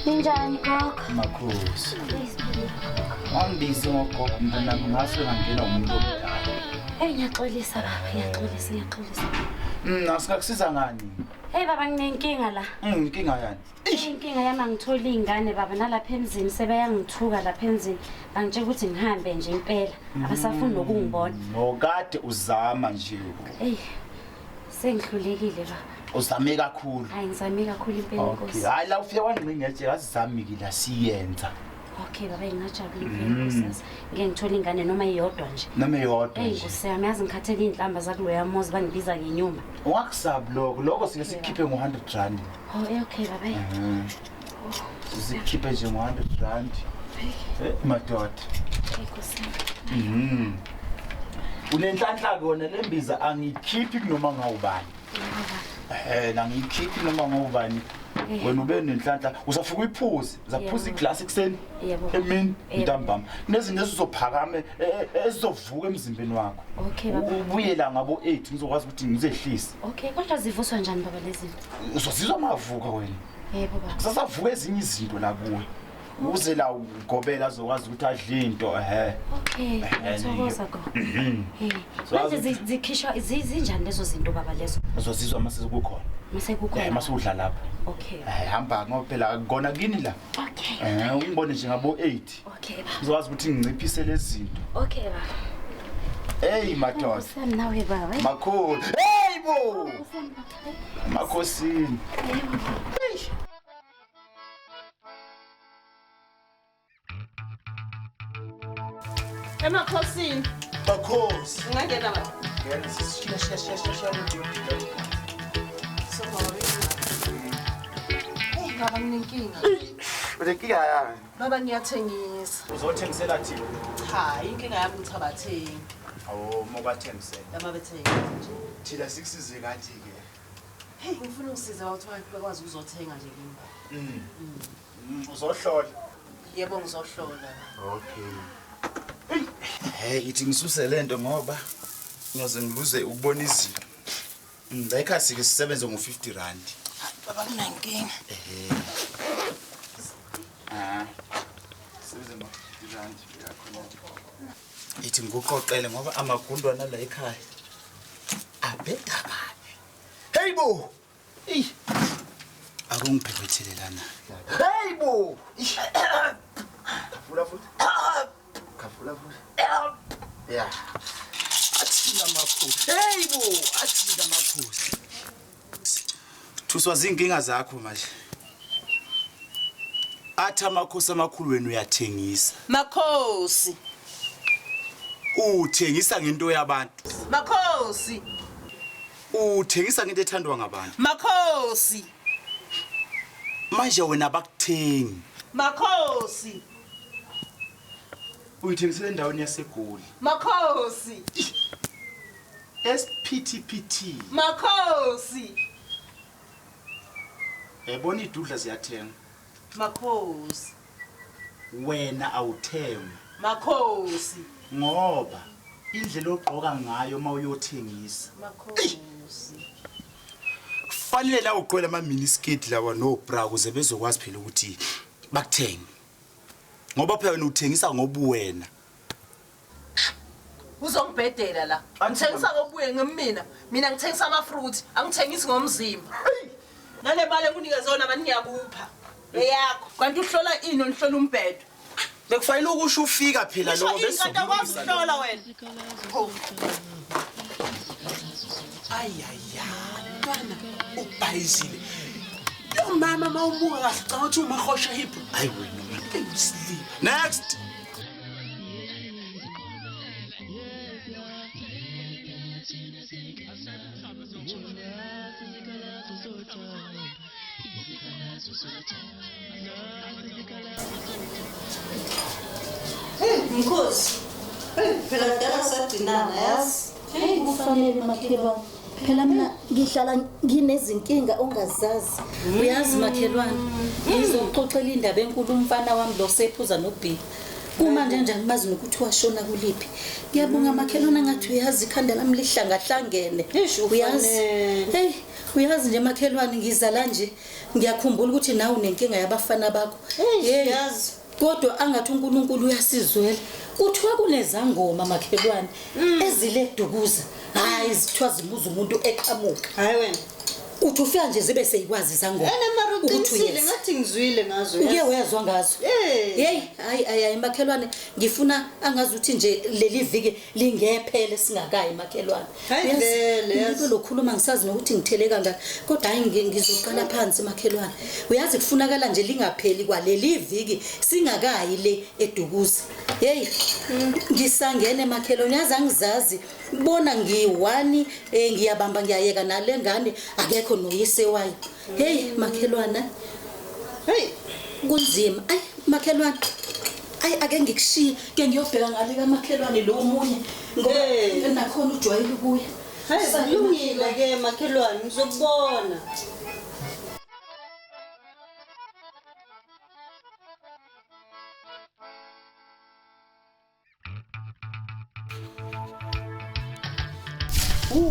[SPEAKER 13] Ninjani gogo?
[SPEAKER 2] Makhosi. Wangibize ngogogo mntanami ngase ngangena umuntu omdala.
[SPEAKER 13] Hey ngiyaxolisa baba, ngiyaxolisa, ngiyaxolisa.
[SPEAKER 2] Asikakusiza ngani?
[SPEAKER 13] Hey baba nginenkinga la.
[SPEAKER 2] Inkinga yani?
[SPEAKER 13] Inkinga yami angitholi ingane baba nalapha emzini sebeyangithuka lapha emzini. Bangitshela ukuthi ngihambe nje impela. Abasafuni nokungibona.
[SPEAKER 2] Nokade uzama nje.
[SPEAKER 13] Hey. Sengihlulekile baba.
[SPEAKER 2] Uzame kakhulu.
[SPEAKER 13] Hayi ngizame kakhulu impela inkosi.
[SPEAKER 2] Okay. Hayi la ufike wangqingetshe azizami la siyenza.
[SPEAKER 13] Okay baba ngingajabula impela inkosi. Ngeke ngithole ingane noma iyodwa nje.
[SPEAKER 2] Noma iyodwa
[SPEAKER 13] Hey
[SPEAKER 2] nje.
[SPEAKER 13] Nkosi yami yazi ngikhathele inhlamba zakuloya muzi bangibiza ngenyumba.
[SPEAKER 2] Ungakusabi lokho, lokho sike sikhiphe ngo-100 rand.
[SPEAKER 13] Oh okay baba.
[SPEAKER 2] Sikhiphe nje ngo-100 rand. Madoda.
[SPEAKER 13] Nkosi yami.
[SPEAKER 2] Unenhlanhla kona lembiza angiyikhiphi kunoma ngawubani. Angiyikhiphi noma ngawubani. Wena ube nenhlanhla uzafika uyiphuze, uzaphuza iglasi ekuseni. Emini ntambama. Kunezinto ezizophakama ezizovuka emzimbeni wakho.
[SPEAKER 13] Okay baba.
[SPEAKER 2] Ubuyela ngabo 8 ngizokwazi ukuthi ngizehlise.
[SPEAKER 13] Okay, kodwa zivuswa njani baba lezi zinto?
[SPEAKER 2] Uzozizwa mavuka wena.
[SPEAKER 13] Yebo baba.
[SPEAKER 2] Kusasavuka ezinye izinto la kuwe. Uze la ugobela azokwazi ukuthi adle into
[SPEAKER 13] Okay, ngiyathokoza gogo. Manje zikhishwa zinjani lezo zinto baba lezo?
[SPEAKER 2] Uzozizwa mase kukhona.
[SPEAKER 13] Mase kukhona.
[SPEAKER 2] Mase udla lapha.
[SPEAKER 13] Okay.
[SPEAKER 2] Hamba ngoba phela kona kini la.
[SPEAKER 13] Okay.
[SPEAKER 2] Ungibone nje ngabo 8.
[SPEAKER 13] Okay baba.
[SPEAKER 2] Ngizokwazi ukuthi nginciphise lezi zinto.
[SPEAKER 13] Okay baba.
[SPEAKER 2] Hey madoda.
[SPEAKER 13] Nawe baba.
[SPEAKER 2] Makhulu. Hey bo. Makhosini.
[SPEAKER 13] Hey.
[SPEAKER 3] Emakhosini.
[SPEAKER 2] Makhosi.
[SPEAKER 3] Ungangena baba.
[SPEAKER 2] Ngena sishiya shiya shiya shiya.
[SPEAKER 3] Sorry. Hey baba nginenkinga.
[SPEAKER 2] Unenkinga yani?
[SPEAKER 3] Baba ngiyathengisa.
[SPEAKER 2] Uzothengisela thina?
[SPEAKER 3] Cha, inkinga yami ukuthi abathengi.
[SPEAKER 2] Awu, mobathengisela.
[SPEAKER 3] Lama bethengi nje.
[SPEAKER 2] Thina sikusize kanje ke.
[SPEAKER 3] Hey, ngifuna ungisize ukuthi bakwazi ukuzothenga nje kimi.
[SPEAKER 2] Uzohlola?
[SPEAKER 3] Yebo ngizohlola.
[SPEAKER 2] Okay. Hey, ithi ngisuse lento ngoba ngiyoze ngiluze ukubona izinto. Ngicela ke sisebenze ngo50 rand.
[SPEAKER 3] Baba kunankinga.
[SPEAKER 2] Sisebenze ngo50 rand yakhona. Ithi ngikuqoqele ngoba amagundwana la ekhaya abheda kabi. Hey bo. Ey. Akungiphephethele lana. Hey bo. Khafula futhi. Khafula futhi. Yeah. Athina makhosi. Hey bo, athina makhosi. Thuswa zinkinga zakho manje. Athi amakhosi amakhulu wena uyathengisa.
[SPEAKER 3] Makhosi.
[SPEAKER 2] Uthengisa ngento yabantu.
[SPEAKER 3] Makhosi.
[SPEAKER 2] Uthengisa ngento ethandwa ngabantu.
[SPEAKER 3] Makhosi.
[SPEAKER 2] Manje wena bakuthengi.
[SPEAKER 3] Makhosi.
[SPEAKER 2] Uyithengisela endaweni yaseGoli.
[SPEAKER 3] Makhosi.
[SPEAKER 2] SPTPT.
[SPEAKER 3] Makhosi.
[SPEAKER 2] Yabona idudla ziyathenga.
[SPEAKER 3] Makhosi.
[SPEAKER 2] Wena awuthengi.
[SPEAKER 3] Makhosi.
[SPEAKER 2] Ngoba indlela ogqoka ngayo mawuyothengisa.
[SPEAKER 3] Makhosi.
[SPEAKER 2] Kufanele la ugqoke ama miniskirt lawa no bra ukuze bezokwazi phela ukuthi bakuthenge. Ngoba phela wena uthengisa ngobuwena.
[SPEAKER 3] Uzongibhedela la. Ngithengisa ngobuye ngimina. Mina ngithengisa ama fruit, angithengisi ngomzimba. Nale mali enginikeze yona mani ngiyakupha. Eyakho. Kanti uhlola ini onihlola umbhedo.
[SPEAKER 2] Bekufanele ukusho ufika phela lokho
[SPEAKER 3] bese. Kanti akwazi ukuhlola wena.
[SPEAKER 14] Ayaya, mntwana ubhayizile. Lo mama mawubuka kahle ucabanga ukuthi umahosha hip.
[SPEAKER 2] Hayi wena. Next.
[SPEAKER 4] Mkhosi. Phela kudala sadinana yazi.
[SPEAKER 6] Hey, kufanele makhelwane.
[SPEAKER 15] Phela mina ngihlala nginezinkinga ongazazi. Uyazi makhelwane, ngizokuxoxela indaba enkulu umfana wami lo sephuza nobhiya. Kumanje nje angimazi nokuthi washona kuliphi. Ngiyabonga makhelwane, ngathi uyazi ikhanda lami lihlangahlangene. Uyazi. Hey, uyazi nje makhelwane, ngizala nje ngiyakhumbula ukuthi nawe unenkinga yabafana bakho. Hey,
[SPEAKER 4] yazi.
[SPEAKER 15] Kodwa angathi uNkulunkulu uyasizwela. Kuthiwa kunezangoma makhelwane ezile Dukuza. Hayi, zithiwa zimuza umuntu eqhamuka.
[SPEAKER 4] Hayi wena.
[SPEAKER 15] Uthi ufika nje zibe seyikwazi izangoma.
[SPEAKER 4] Ene mara
[SPEAKER 15] ukuthi
[SPEAKER 4] uqinisile,
[SPEAKER 15] uyeza.
[SPEAKER 4] ngathi ngizwile ngazo.
[SPEAKER 15] Uke
[SPEAKER 4] yazi.
[SPEAKER 15] wezwa ngazo?
[SPEAKER 4] Eh.
[SPEAKER 15] Hey, hayi hayi hayi makhelwane, ngifuna angazi ukuthi nje leli viki lingephele singakayi makhelwane.
[SPEAKER 4] Hayi
[SPEAKER 15] Uyazi,
[SPEAKER 4] vele, yazi.
[SPEAKER 15] ngilokhu lokhuluma ngisazi nokuthi ngithele kangaka. Kodwa hayi ngizoqala phansi makhelwane. Uyazi kufunakala nje lingapheli kwaleli viki singakayi le eDukuza. Hey, ngisangene makhelwane, uyazi angizazi. Bona ngiyi-one, ngiyabamba ngiyayeka nale ngane akekho noyise wayo. Hey makhelwane.
[SPEAKER 4] Hey,
[SPEAKER 15] kunzima. Ayi makhelwane. Ayi ake ngikushiye, ke ngiyobheka ngale kamakhelwane lo omunye ngoba nakhona ujwayele ukuya.
[SPEAKER 4] Hayi kulungile ke makhelwane, ngizokubona.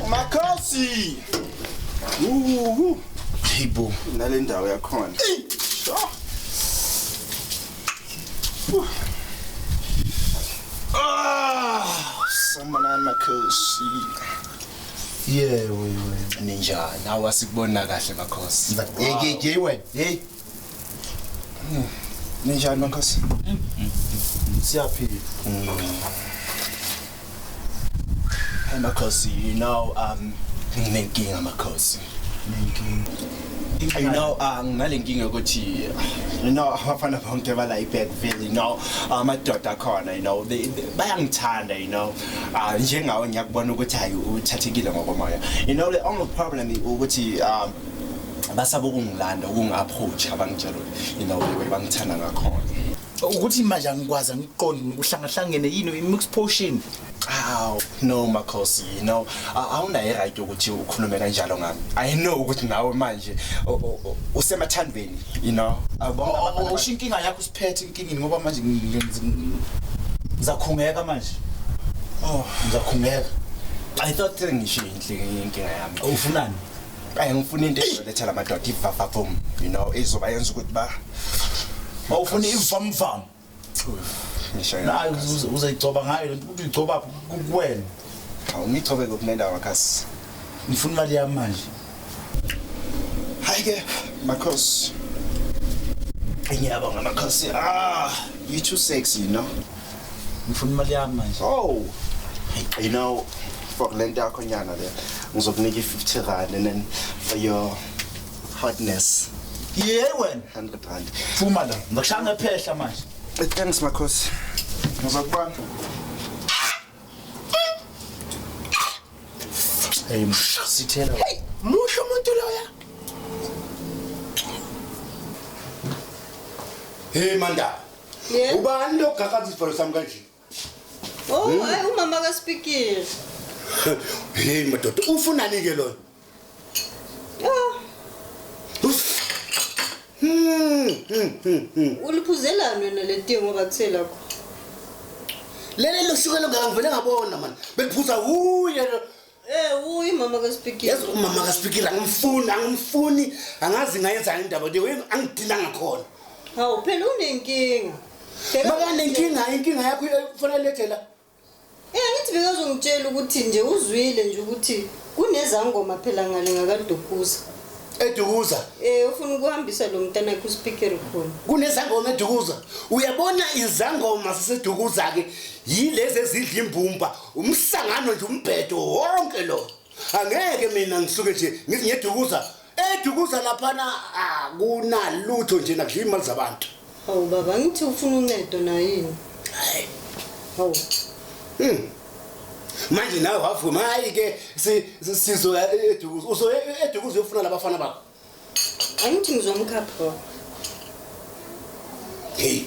[SPEAKER 12] Makhosi.
[SPEAKER 2] Hey bo,
[SPEAKER 12] nale ndawo yakhona. Ah, sanibonani Makhosi.
[SPEAKER 2] Yebo yebo.
[SPEAKER 14] Ninjani? Awu asikubona kahle Makhosi.
[SPEAKER 2] Hey hey hey wena. Hey.
[SPEAKER 12] Ninjani Makhosi?
[SPEAKER 2] Siyaphila.
[SPEAKER 14] Hey Makhosi, you know nginenkinga Makhosi. Nenkinga. You know, nginale ukuthi
[SPEAKER 12] You know, abafana bonke bala eBergville, you know, amadoda akhona, you know, they bayangithanda, you know. Njengawe ngiyakubona ukuthi hayi uthathekile ngokomoya. You know, the only problem ukuthi basaba ukungilanda, ukungi-approach abangitshela, you know, the way bangithanda ngakhona.
[SPEAKER 2] Ukuthi manje angikwazi angiqondi uhlangahlangene yini i-mix potion.
[SPEAKER 14] Aw, no Makhosi, you know, awunayo right ukuthi ukhulume kanjalo ngami. I know ukuthi nawe manje usemathandweni, you know.
[SPEAKER 2] Usho inkinga yakho usiphethe inkingeni ngoba manje ngizakhungeka manje.
[SPEAKER 14] Oh,
[SPEAKER 2] ngizakhungeka.
[SPEAKER 14] I thought ngisho inhle inkinga yami.
[SPEAKER 2] Ufunani?
[SPEAKER 14] Ayi ngifuna into ezoletha lamadoda ivavavum, you know, ezoba yenza ukuthi ba
[SPEAKER 2] Awufuna ivamvam.
[SPEAKER 14] Ngisho
[SPEAKER 2] Nayi uzayigcoba ngayo lento ukuthi uyigcoba kuwena.
[SPEAKER 14] Awu ngigcobe kuphi nendawo Makhosi?
[SPEAKER 2] Ngifuna imali yami manje.
[SPEAKER 14] Hayi ke Makhosi. Ngiyabonga Makhosi. You too sexy, you know.
[SPEAKER 2] Ngifuna imali yami manje.
[SPEAKER 14] Oh. You know, for lento yakho nyana le ngizokunika i-50 rand and then for your hotness.
[SPEAKER 2] Yeah wena.
[SPEAKER 14] 100 rand.
[SPEAKER 2] Phuma la. Ngizokushaya ngephehla manje.
[SPEAKER 14] Thanks Makhosi. Ngizokubona.
[SPEAKER 2] Hey, sithela.
[SPEAKER 3] Hey, musho umuntu loya.
[SPEAKER 8] Hey Manda. Ubani lo gagaza isivalo sami kanje?
[SPEAKER 4] Oh, hayi umama kaSpikiri.
[SPEAKER 8] Hey madoda, ufunani ke loyo?
[SPEAKER 4] Ah, uliphuzelani wena le tiye ngoba kuthela kho?
[SPEAKER 8] Lele loshukela ngaka ngivele ngabona man. Beliphuza uye lo.
[SPEAKER 4] Uyi mama kaSpikiri.
[SPEAKER 8] Yazi umama kaSpikiri angimfuni, angazi ngayenzani indaba le angidina ngakhona.
[SPEAKER 4] Hawu phela unenkinga.
[SPEAKER 8] Makanenkinga, inkinga yakho kufanele lethe la.
[SPEAKER 4] Angithi bekazongitshela ukuthi nje uzwile nje ukuthi kunezangoma phela ngale ngakaDukuza.
[SPEAKER 8] Edukuza?
[SPEAKER 4] Ufuna ukuhambisa lo mntana wakhe uSpikiri khona.
[SPEAKER 8] Kunezangoma eDukuza. Uyabona izangoma zaseDukuza ke yilezi ezidla imbumba, umsangano nje umbhedo wonke lo. Angeke mina ngisuke nje ngithi ngeDukuza. Edukuza laphana akunalutho nje nakudliwa imali zabantu.
[SPEAKER 4] Hawu baba, ngithi ufuna uncedo na yini?
[SPEAKER 8] Hayi.
[SPEAKER 4] Hawu.
[SPEAKER 8] Manje nawe wavuma hayi ke sizoya eDukuza. Uzoya eDukuza uyofuna labafana bakho.
[SPEAKER 4] Angithi ngizomkhapha.
[SPEAKER 8] Hey.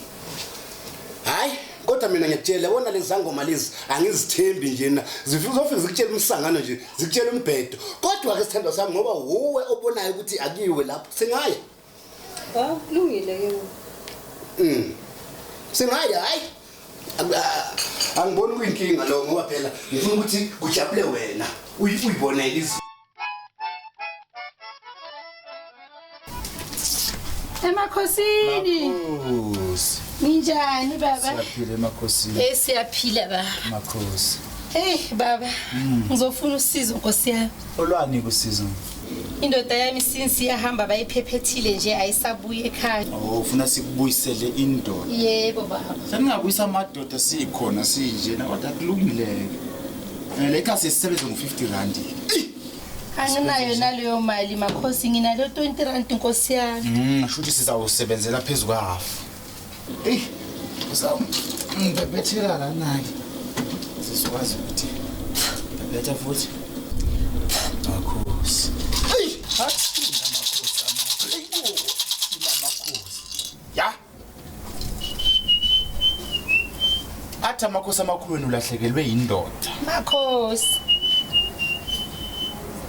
[SPEAKER 8] Hayi, kodwa Kodwa mina ngiyakutshela yabona lezi zangoma lezi angizithembi njena. Zifika zikutshela umsangano nje, zikutshela umbhedo. Kodwa ke sithandwa sami ngoba wuwe obonayo ukuthi akiwe lapho. Singaya.
[SPEAKER 4] Ah, kulungile ke.
[SPEAKER 8] Singaya hayi. Angiboni kuyinkinga lo ngoba phela ngifuna ukuthi kujabule wena. Uyibonele izinto.
[SPEAKER 16] Emakhosini.
[SPEAKER 2] Makhosi.
[SPEAKER 16] Ninjani baba?
[SPEAKER 2] Siyaphila emakhosini.
[SPEAKER 16] Eh siyaphila baba.
[SPEAKER 2] Makhosi.
[SPEAKER 16] Hey baba, ngizofuna usizo Nkosi yami.
[SPEAKER 2] Olwani kusizo?
[SPEAKER 16] Indoda yami since iyahamba bayiphephethile nje ayisabuye ekhaya.
[SPEAKER 2] Oh, ufuna sikubuyisele indoda.
[SPEAKER 16] Yebo baba.
[SPEAKER 2] Seningabuyisa amadoda sikhona sinjena kodwa kulungileke. Le khasi sisebenza ngo-50 rand.
[SPEAKER 16] Anginayo naleyo mali makhosi, nginalo 20 rand Nkosi yami.
[SPEAKER 2] Shuthi sizawusebenzela phezu kwahafu. Ey, ngibhebhethela lana-ke. Sizokwazi ukuthi bhebhetha futhi. Makhosi. Eyi, athini amakhosi amakhosi. Ya. Athi amakhosi amakhulu wena ulahlekelwe yindoda.
[SPEAKER 16] Makhosi.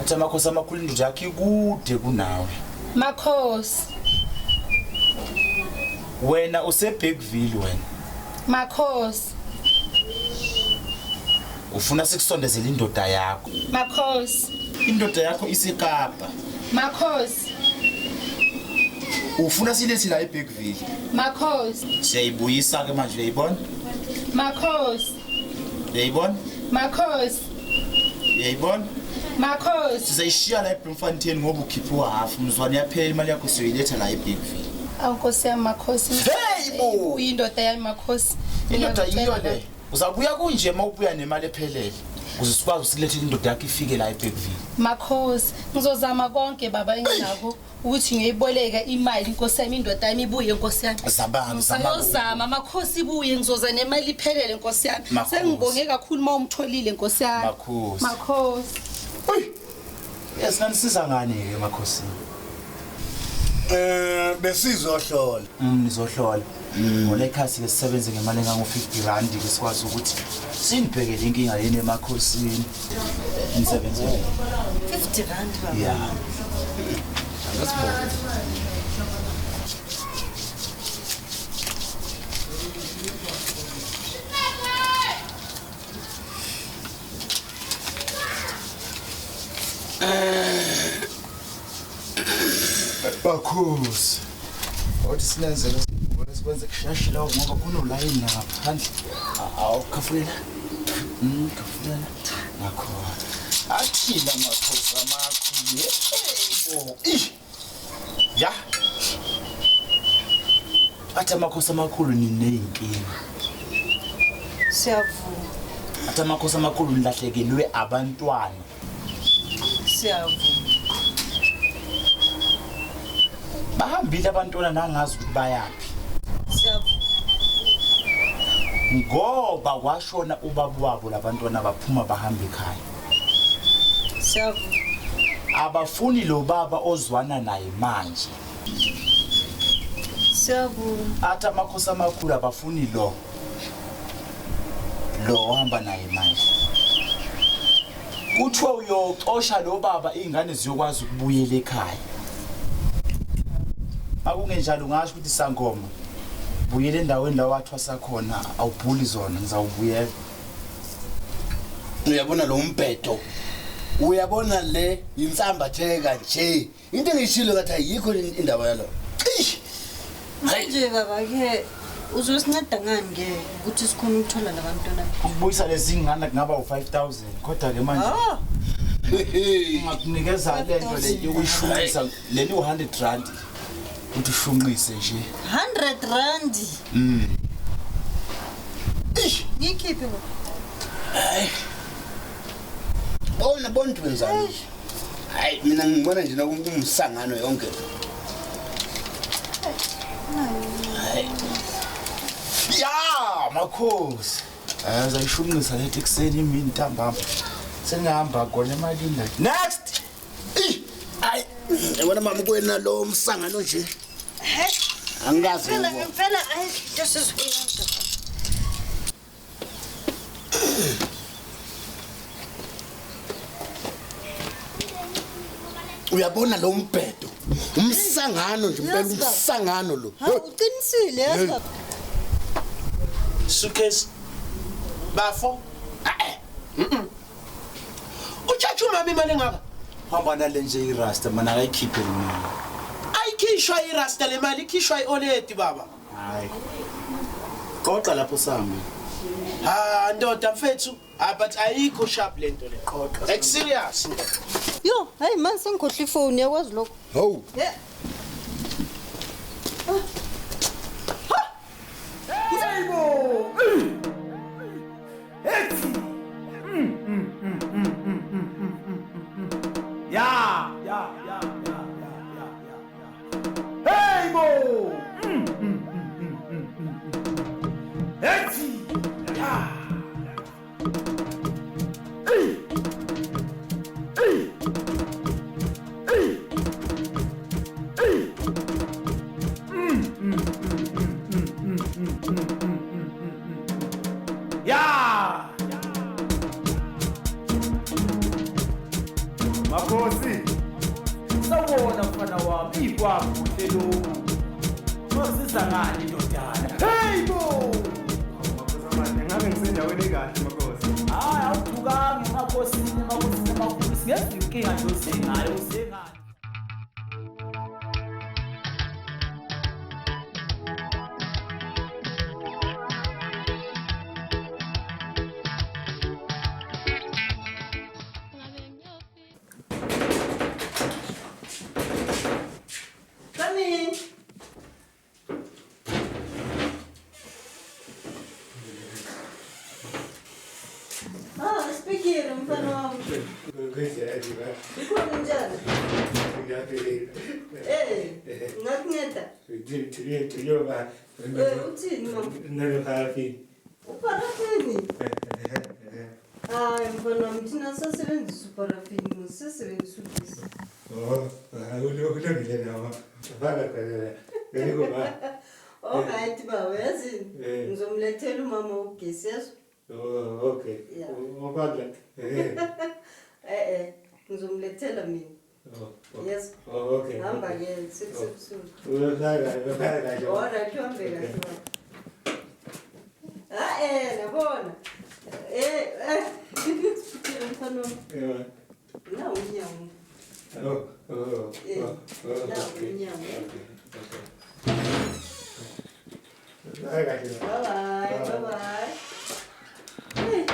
[SPEAKER 2] Athi amakhosi amakhulu indoda yakho ikude kunawe.
[SPEAKER 16] Makhosi.
[SPEAKER 2] Wena useBergville wena.
[SPEAKER 16] Makhosi.
[SPEAKER 2] Ufuna sikusondezele indoda yakho.
[SPEAKER 16] Makhosi.
[SPEAKER 2] Indoda yakho iseKapa.
[SPEAKER 16] Makhosi.
[SPEAKER 2] Ufuna silethe la eBergville.
[SPEAKER 16] Makhosi.
[SPEAKER 2] Siyayibuyisa ke manje uyayibona?
[SPEAKER 16] Makhosi.
[SPEAKER 2] Uyayibona?
[SPEAKER 16] Makhosi.
[SPEAKER 2] Uyayibona?
[SPEAKER 16] Makhosi.
[SPEAKER 2] Sizayishiya la eBloemfontein ngoba ukhiphe uhafu mzwane yaphela imali yakho siyoyiletha la eBergville.
[SPEAKER 16] Awu Nkosi yami makhosi.
[SPEAKER 2] Hey bo!
[SPEAKER 16] Uyindoda yami makhosi.
[SPEAKER 2] Indoda yiyo le. Uzabuya kunje uma ubuya nemali ephelele. Ukuze sikwazi usilethele indoda yakho ifike la eBergville.
[SPEAKER 16] Makhosi, ngizozama konke baba enginako ukuthi ngiyoyiboleka imali Nkosi yami indoda yami ibuye Nkosi yami.
[SPEAKER 2] Zabani zama.
[SPEAKER 16] Ngizozama makhosi ibuye ngizoza nemali iphelele Nkosi yami.
[SPEAKER 2] Makhosi.
[SPEAKER 16] Sengibonge kakhulu uma umtholile Nkosi yami.
[SPEAKER 2] Makhosi.
[SPEAKER 16] Makhosi.
[SPEAKER 2] Yes, nanisiza ngani ke makhosini?
[SPEAKER 8] Besizohlola.
[SPEAKER 2] Nizohlola. Ngolekhasi ke sisebenze ngemali engango 50 rand ke sikwazi ukuthi sinibhekele inkinga yenu emakhosini. Nisebenze.
[SPEAKER 4] 50 rand baba.
[SPEAKER 2] Yeah. Angasibona. Bakhosi. Othi sinenzele sikwenze kusheshe lawo ngoba kunolayini ngaphandle. Awukhafulela. Khafulela. Nakhona. Athina makhosi amakhulu. Yebo. Ya. Athi amakhosi amakhulu nineyinkinga.
[SPEAKER 4] Siyavuma.
[SPEAKER 2] Athi amakhosi amakhulu nilahlekelwe abantwana.
[SPEAKER 4] Siyavuma.
[SPEAKER 2] Bahambile abantwana nangazi ukuthi bayaphi.
[SPEAKER 4] Siyavuma.
[SPEAKER 2] Ngoba kwashona ubaba wabo labantwana baphuma bahamba ekhaya.
[SPEAKER 4] Siyavuma.
[SPEAKER 2] Abafuni lo baba ozwana naye manje.
[SPEAKER 4] Siyavuma.
[SPEAKER 2] Athi amakhosi amakhulu abafuni lo. Lo ohamba naye manje. Kuthiwa uyoxosha lo baba izingane ziyokwazi ukubuyela ekhaya. Akungenjalo ngasho ukuthi sangoma. Buyele endaweni la wathwasa khona awubhuli zona ngizawubuyela.
[SPEAKER 8] Uyabona lo mbhedo. Uyabona le insambatheka nje. Into engishilo ngathi ayikho indaba yalo.
[SPEAKER 4] Manje baba ke uzosinceda ngani ke ukuthi sikhone ukuthola labantwana?
[SPEAKER 2] Ukubuyisa lezi ngane kungaba u5000 kodwa ke manje ngakunikeza lento le yokuyishunqisa leli u100 rand uthi ushunqise nje.
[SPEAKER 4] 100 rand. Ngikhiphe ngo.
[SPEAKER 8] Hayi. Bona bontu wenzani? Hayi mina ngibona nje nokumsangano yonke. Hayi.
[SPEAKER 2] Ya makhosi. Azayishunqisa lethi ekseni imini ntambama. Sengihamba khona emalini la. Next.
[SPEAKER 8] Hayi, yabona mama kuwena lo msangano nje. Angikazi
[SPEAKER 4] Phela
[SPEAKER 8] ngibona.
[SPEAKER 4] ngempela ayi into sizoyenza.
[SPEAKER 8] Uyabona lo mbhedo, umsangano nje impela, umsangano lo.
[SPEAKER 4] Ha, uqinisile yazi baba.
[SPEAKER 3] Suitcase. Bafo. Eh. Utshatsha umama imali engaka.
[SPEAKER 2] Hamba nale nje irasta mana akayikhiphe le mali.
[SPEAKER 3] Ayikhishwa irasta le mali, ikhishwa ioledi baba.
[SPEAKER 2] Hayi. Qoqa lapho sami.
[SPEAKER 3] Ha ndoda mfethu, ah but ayikho sharp lento le.
[SPEAKER 2] Qoqa.
[SPEAKER 3] Like serious.
[SPEAKER 4] Yo, hayi man sengikhohle ifoni yakwazi lokho.
[SPEAKER 8] Hawu.
[SPEAKER 4] Yeah.
[SPEAKER 1] Yebo. Ethi. Ya, ya, ya, ya, ya, ya, ya. Hey bo. Ethi. Ya. Ey. Ey. Ey. Ey. Ya. Makhosi, sawubona mfana wami, ikwakuhle lokhu. Sosiza ngani ndodana? Hey bo!
[SPEAKER 17] Ngabe ngisendaweni ekahle makhosi.
[SPEAKER 1] Hayi awuthukanga emakhosini, emakhosini amakhulu. Singenza inkinga nje usengayo, usengayo.
[SPEAKER 4] Come in. Ah, speaker mfana wami. Ikhona njani? Eh, ngakunceda. Eh, uthini mama? Uparafini? Hayi mfana wami, thina sasebenzisa uparafini, sisebenzisa ugesi. Alright baba, yazini ngizomlethela umama ugesi yazo.
[SPEAKER 17] Okay.
[SPEAKER 4] Yeah. Eh, ngizomlethela mina. Yes.
[SPEAKER 17] Okay.
[SPEAKER 4] Hamba ke sekusebusuku. Alright, uhambe kahle baba. Ah eh, nabona. Eh, eh. Speaker mfana wami. Na unyawo. Eh, na unyawo. Bye bye, bye bye. Hey.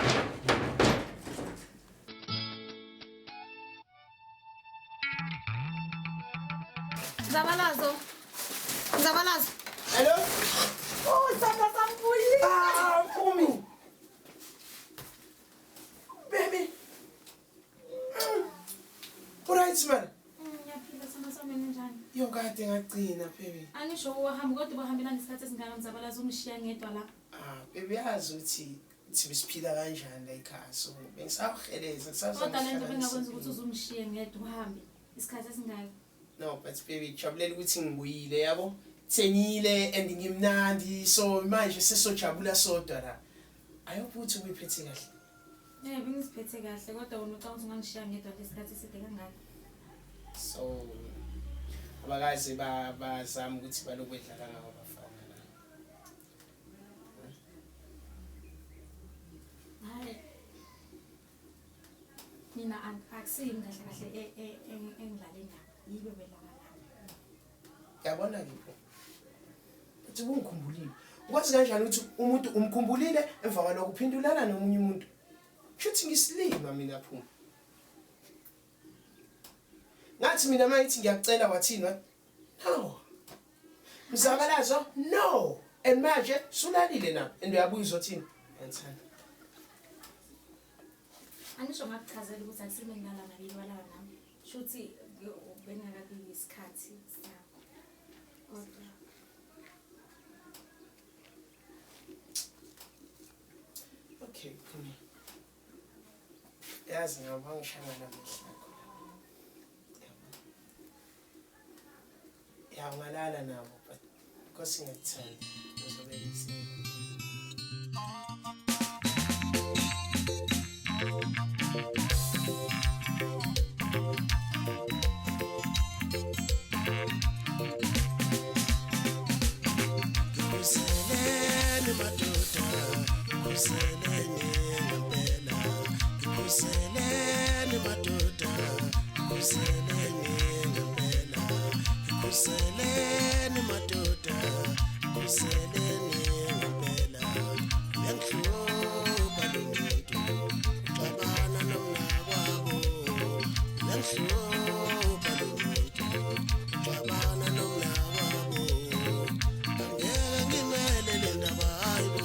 [SPEAKER 6] Zabalazo. Zabalazo.
[SPEAKER 3] Hello?
[SPEAKER 6] Oh, sandla sambuyile.
[SPEAKER 3] Ah, Mpumi. Baby. Alright man.
[SPEAKER 6] Ngiyaphila sandla sami ninjani?
[SPEAKER 3] Yo kade ngagcina baby.
[SPEAKER 6] Angisho uhamba kodwa uhambela nesikhathi esingaka Mzabalazo ungishiya ngedwa la.
[SPEAKER 3] Ah, baby yazi ukuthi siphila kanjani la ekhaya so bengisawuheleza
[SPEAKER 6] Kodwa le nto bengakwenza ukuthi uzungishiye ngedwa uhambe isikhathi esingaka.
[SPEAKER 3] No, but baby jabulela ukuthi ngibuyile yabo. Thengile and ngimnandi so manje sesojabula sodwa la. I hope ukuthi ubuyiphethe kahle.
[SPEAKER 6] Eh, bengiziphethe kahle kodwa wena ucabanga ukuthi ungangishiya ngedwa lesikhathi eside kangaka.
[SPEAKER 3] So abakaze bazama ukuthi balokwedlala ngabo abafana la.
[SPEAKER 6] Hayi. Mina akusimi kahle kahle engidlale nabo. Yibe belala nabo.
[SPEAKER 3] Yabona ke pho. Uthi ungikhumbulile. Ukwazi kanjani ukuthi umuntu umkhumbulile emva kwalokho uphindulana nomunye umuntu? Shuthi ngisilima mina phuma. Ngathi mina mayithi ngiyakucela wathini wa? No. Mzabalazo no. And manje sulalile na and uyabuya uzothini? Ngiyangithanda.
[SPEAKER 6] Angisho ngakuchazela ukuthi akusimi engilala nabo balala nami. Shuthi bengakabi isikhathi sakho. Kodwa
[SPEAKER 3] okay, Phumi. Yazi ngoba ngishaya namehlo akho. Ya ungalala nabo but because ngiyakuthanda uzobe easy.
[SPEAKER 7] Ikhuseleni ngempela, ikhuseleni madoda, ikhuseleni ngempela, ikhuseleni madoda, ikhuseleni ngempela. Uyangihlupha lo muntu, uxabana nomnakwabo. Uyangihlupha lo muntu, uxabana nomnakwabo. Angeke ngimele le ndaba, hayi bo,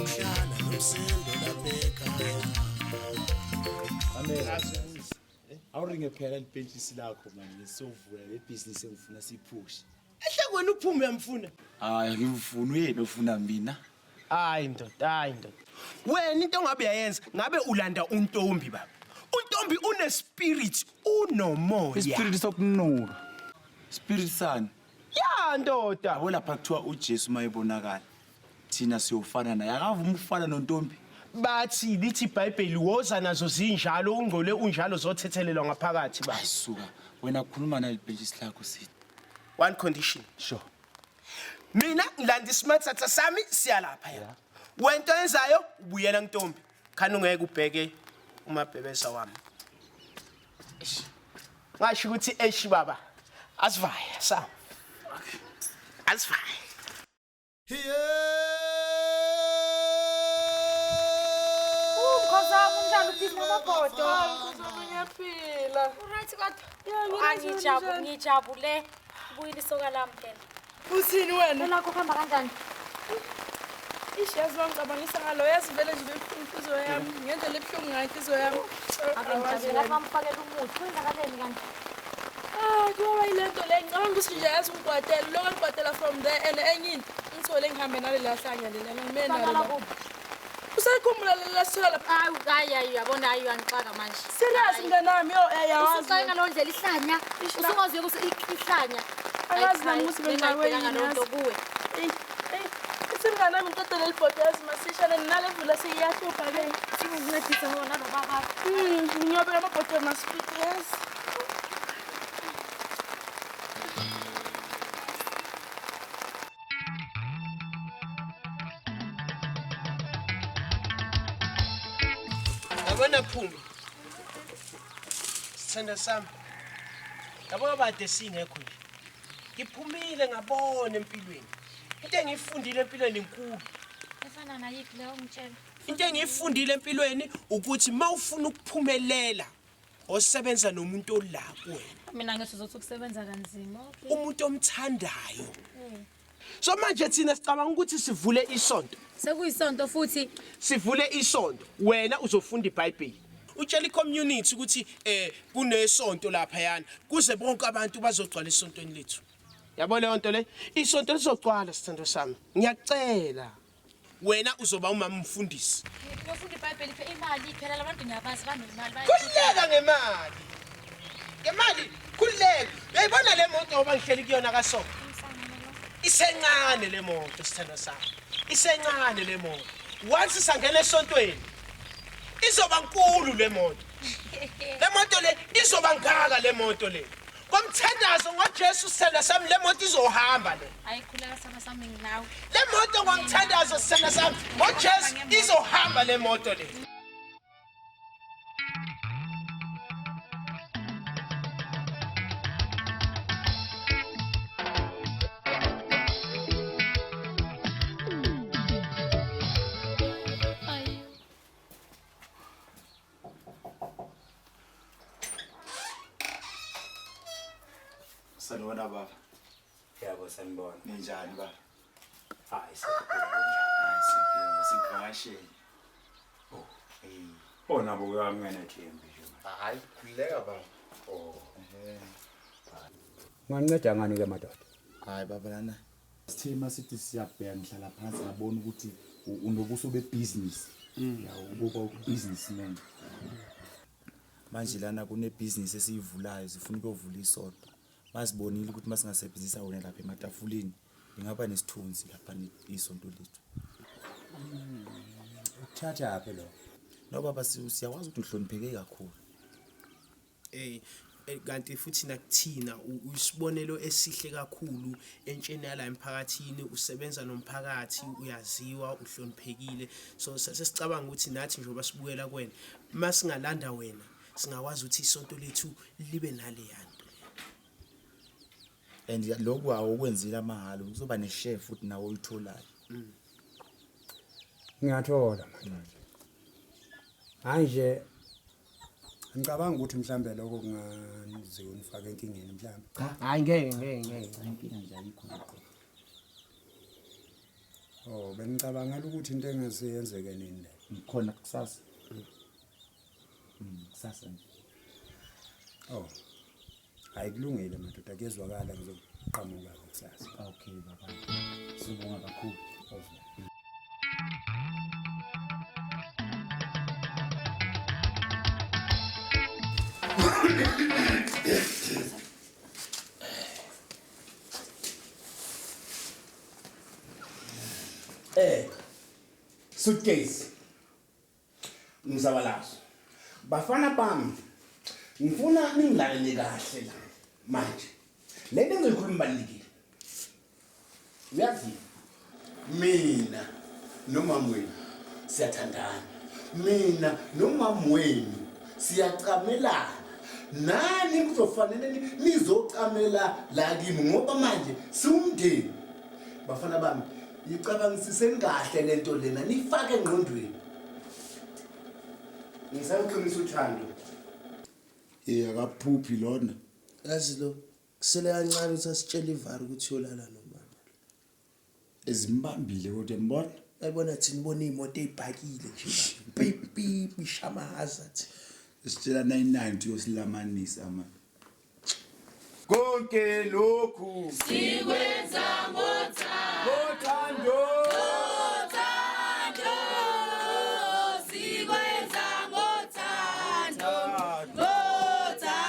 [SPEAKER 7] uhlala nomsindo lapha ekhaya.
[SPEAKER 2] Awuringe phela libhentshisi lakho manje, ngisovula le bhizinisi engifuna siyiphushe.
[SPEAKER 3] Ehle kwena uphume uyamfuna.
[SPEAKER 2] Hayi, angimfuni uyena ofuna mina.
[SPEAKER 3] Hayi ndoda, hayi ndoda. Wena into ongabe uyayenza ngabe ulanda untombi baba. Untombi une spirit, unomoya.
[SPEAKER 2] Ispirit sokunuka. Spirit sani?
[SPEAKER 3] Ya ndoda.
[SPEAKER 2] Yabo lapha kuthiwa uJesu mayebonakala. Thina siyofana naye. Akavumi ukufana nontombi.
[SPEAKER 3] Bathi lithi iBhayibheli woza nazo zinjalo ungcole unjalo zothethelelwa ngaphakathi baba.
[SPEAKER 2] Suka. Wena khuluma nalibhentshisi lakho sithi.
[SPEAKER 3] One condition.
[SPEAKER 2] Sure.
[SPEAKER 3] Mina ngilanda isimathatha sami siyalapha ya. Wento yenzayo ubuyela ntombi. Khani ungeke ubheke umabhebesa wami. Eish. Ngasho ukuthi eish baba. Asivaya sa. Asivaya.
[SPEAKER 6] Mkhosana unjani uphila namabhodo?
[SPEAKER 5] Ngiyaphila.
[SPEAKER 6] Uright kodwa?
[SPEAKER 5] Yeah,
[SPEAKER 6] Angijabu ngijabule. Ubuyile isoka lami phela.
[SPEAKER 5] Uthini wena?
[SPEAKER 6] Elakho kuhamba kanjani?
[SPEAKER 5] Ish, yazi wangicabangisa ngalo, yazi vele nje bebuhlungu inhliziyo yami ngendlela ebuhlungu ngayo inhliziyo yami.
[SPEAKER 6] Ake ngijabule lapha bamfakela umuthi. Kwenzakaleni kanti?
[SPEAKER 5] Ah, kuyoba yile nto le ngicabanga ukuthi nje yazi ungikwatela lokho angikwatela from there and enye into ngithole ngihambe naleli hlanya leli angimele
[SPEAKER 6] Hlanya
[SPEAKER 5] nalo.
[SPEAKER 6] lakuphi?
[SPEAKER 5] Usayikhumbula leli lasithola lapha?
[SPEAKER 6] Hayi hayi hayi uyabona hayi uyangixaka manje.
[SPEAKER 5] Serious mnganami yo ayawazi.
[SPEAKER 6] Usuxake ngaleyo ndlela ihlanya. Usungazi ukuthi ihlanya.
[SPEAKER 5] Angazi nami ukuthi bengixakwe
[SPEAKER 6] Bengayibhekanga
[SPEAKER 5] yini
[SPEAKER 6] leyo nto
[SPEAKER 5] yazi.
[SPEAKER 6] kuwe.
[SPEAKER 5] Eyi, eyi, ithi mnganami ngiqede leli bhodo yazi masishane nale mvula seyiyahlupha ke.
[SPEAKER 6] Singincedise ngoba nalo baba.
[SPEAKER 5] Ngiyobeka amabhodo masifike yazi.
[SPEAKER 3] Yabona Phumi. Sithanda sami. Yabo bade singekho nje. Ngiphumile ngabona empilweni. Into engiyifundile empilweni inkulu.
[SPEAKER 6] Efana nayiphi leyo ngitshela?
[SPEAKER 3] Into engiyifundile empilweni ukuthi mawufuna ukuphumelela osebenza nomuntu ola kuwena,
[SPEAKER 6] Mina ngisho uzothi ukusebenza kanzima. Okay.
[SPEAKER 3] umuntu omthandayo. So manje thina sicabanga ukuthi sivule isonto.
[SPEAKER 6] Sekuyisonto futhi
[SPEAKER 3] Sivule isonto. Wena uzofunda iBhayibheli. Utshela icommunity ukuthi kunesonto lapha yana kuze bonke abantu bazogcwala esontweni lethu. Yabo leyo nto le, isonto lizogcwala sithando sami. Ngiyacela. Wena uzoba umama umfundisi.
[SPEAKER 6] Ngiyofunda iBhayibheli phe imali phela labantu ngiyabazi banemali.
[SPEAKER 3] Khululeka ngemali. Ngemali khululeka. Uyayibona le moto ngoba ngihleli kuyona kaSonto. Isencane le moto sithando sami. Isencane le moto. Once sangena esontweni izoba nkulu le moto. Le moto le izoba ngaka le moto le. Ngomthandazo ngoJesu sithando sami le moto izohamba le.
[SPEAKER 6] Hayi khuleka sithando sami nginawe.
[SPEAKER 3] Le moto ngomthandazo sithando sami ngoJesu izohamba le moto le.
[SPEAKER 2] Sanibona baba.
[SPEAKER 1] Yebo sanibona.
[SPEAKER 2] Ninjani baba?
[SPEAKER 1] Hayi siyaphila kunjani?
[SPEAKER 2] Hayi siyaphila, sikuvakashele.
[SPEAKER 1] Oh. Oh nabo uyangenethembi nje.
[SPEAKER 2] Hayi khululeka baba.
[SPEAKER 1] Oh. Unganceda ngani ke madoda?
[SPEAKER 2] Hayi baba lana. Sithe masithi siyabheka ngihlala phansi ngabona ukuthi unobuso bebusiness. Ya ubuka ubusinessman. Manje lana kunebusiness esiyivulayo sifuna ukuyovula isonto. Masibonile ukuthi masingasebenzisa wona lapha ematafuleni lingaba nesithunzi lapha isonto lethu.
[SPEAKER 1] Ukuthatha phi lo?
[SPEAKER 2] No baba siyakwazi ukuthi uhlonipheke kakhulu.
[SPEAKER 3] Kanti futhi nakuthina uyisibonelo esihle kakhulu entsheni yala emphakathini, usebenza nomphakathi, uyaziwa, uhloniphekile. So sesicabanga ukuthi nathi njengoba sibukela kuwena, masingalanda wena singakwazi ukuthi isonto lethu libe naleyanto.
[SPEAKER 2] And lokhu awukwenzile amahhala, kuzoba ne-share futhi nawe oyitholayo.
[SPEAKER 1] Ngiyathola madoda. Manje ngicabanga ukuthi mhlambe lokho kunganziwa nifake enkingeni mhlambe.
[SPEAKER 2] Cha.
[SPEAKER 3] Hayi, ngeke ngeke ngeke.
[SPEAKER 2] Inkinga nje ayikho lokho.
[SPEAKER 1] Oh, bengicabangela ukuthi into engase yenzeke nini le.
[SPEAKER 2] Ngikhona kusasa. Kusasa nje.
[SPEAKER 1] Oh. Hayi, kulungile madoda, kuyezwakala, ngizoqhamuka kusasa.
[SPEAKER 2] Okay baba. Sibonga kakhulu.
[SPEAKER 12] Suitcase. Mzabalazo. Bafana bami, ngifuna ningilalele kahle la manje. Le nto engizoyikhuluma ibalulekile. Uyazi, mina nomama wenu siyathandana. Mina nomama wenu siyacamelana. Nani kuzofanele nizocamela la kimi ngoba manje siwumndeni. Bafana bami, icabangisiseni kahle lento lena, nifake engqondweni. Ngisawuqinisa uthando.
[SPEAKER 2] Eh, akaphuphi lona.
[SPEAKER 3] Yazi lo kusele kancane ukuthi asitshele ivari ukuthi uyolala nomama.
[SPEAKER 2] Ezimbambile kodwa mbona.
[SPEAKER 3] Ayibona thina ibona imoto ezibhakile nje. Pip pip ishama hazard.
[SPEAKER 2] Sitshela 99 uyosilamanisa manje. Konke lokhu
[SPEAKER 7] sikwenza
[SPEAKER 2] ngothando.
[SPEAKER 7] Ngothando, sikwenza ngothando, ngothando,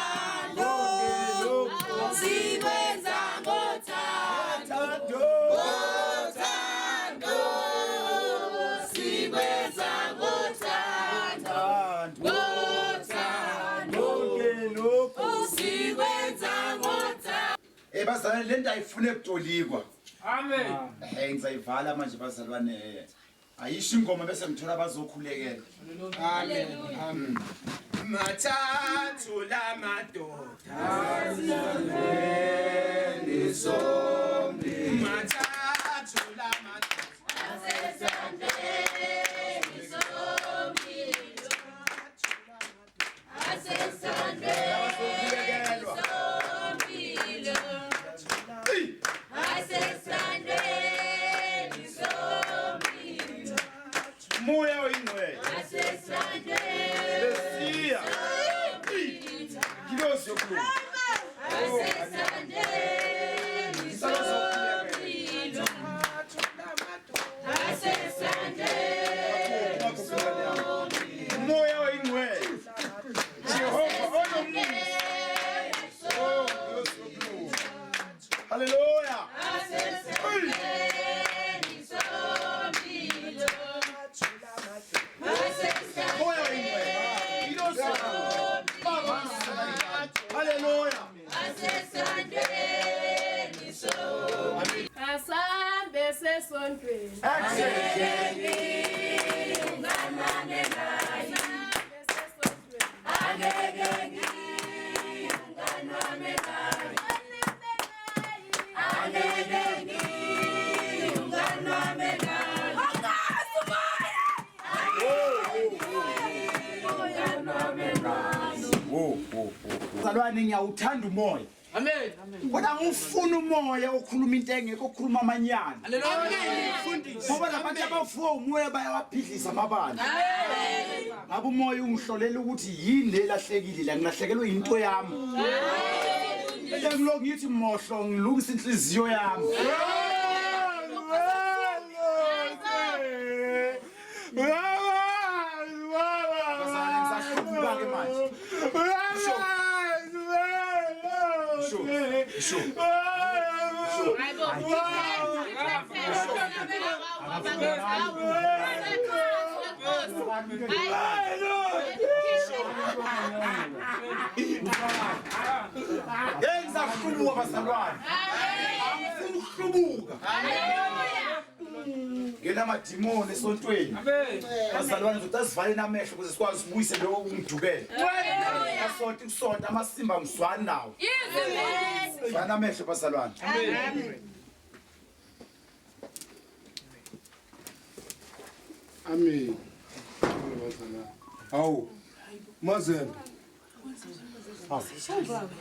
[SPEAKER 7] sikwenza ngothando, ngothando, sikwenza ngothando, ngothando, sikwenza ngothando.
[SPEAKER 2] Bazalwane, lento ayifune kutolikwa.
[SPEAKER 11] Amen.
[SPEAKER 2] Ngizayivala manje bazalwane. Ayisho ingoma bese ngithola abazokhulekela.
[SPEAKER 3] Amen. Amen. Mathathu lamadoda. Mathathu lamadoda.
[SPEAKER 2] Moya oyingcwele. Mesiya. Ngilosi yokulunga. Moya oyingcwele. Jehova onomusa. Oh, ngilosi yokulunga. Hallelujah. Moya oyingcwele. Ngilosi yokulunga. Baba. Hallelujah.
[SPEAKER 5] Asambe sesontweni.
[SPEAKER 2] Bazalwane, ngiyawuthanda umoya.
[SPEAKER 11] Amen.
[SPEAKER 2] Kodwa ngifuna umoya okhuluma into engekho, okhuluma amanyala.
[SPEAKER 11] Hallelujah.
[SPEAKER 2] Ngoba labantu abafuwa umoya bayawaphidlisa amabandla. Ngabe umoya ungihlolela ukuthi yini le lahlekile la, ngilahlekelwe into yami. Bese ngilokhu ngithi mohlo ngilungisa inhliziyo yami. Bazalwane, ngisahlubuka-ke manje. Sho. Hey ngizakuhlubuka bazalwane. Angifuni ukuhlubuka. Ngena amadimoni esontweni. Bazalwane ngizothi asivale namehlo ukuze sikwazi sibuyise lokho okungidukele. Asonto kusonto amasimba ngizwani nawo. Vala amehlo bazalwane.
[SPEAKER 7] Amen.
[SPEAKER 18] Amen. Awu. Mazembe.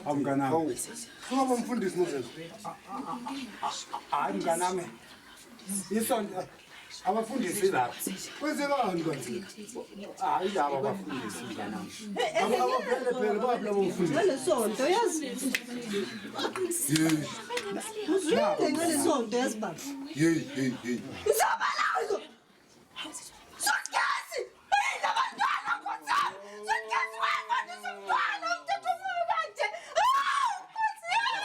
[SPEAKER 1] Hawu mnganami.
[SPEAKER 18] Ungaba mfundisi Mazembe.
[SPEAKER 1] Hayi mnganami. Isonto abafundisi lapha.
[SPEAKER 18] Kwenzekani kanti?
[SPEAKER 1] Hayi laba abafundisi mnganami.
[SPEAKER 18] Abavele phela bapi labo mfundisi.
[SPEAKER 4] Ngale sonto yazi. Uzwile ngale sonto yazi baba.
[SPEAKER 18] Hey hey hey.
[SPEAKER 4] Uzabalazo. Sotkazi. Hey labantwana nkosi. Sotkazi wayefundisa umntwana umthetho ufuna kanje. Hawu nkosi yami.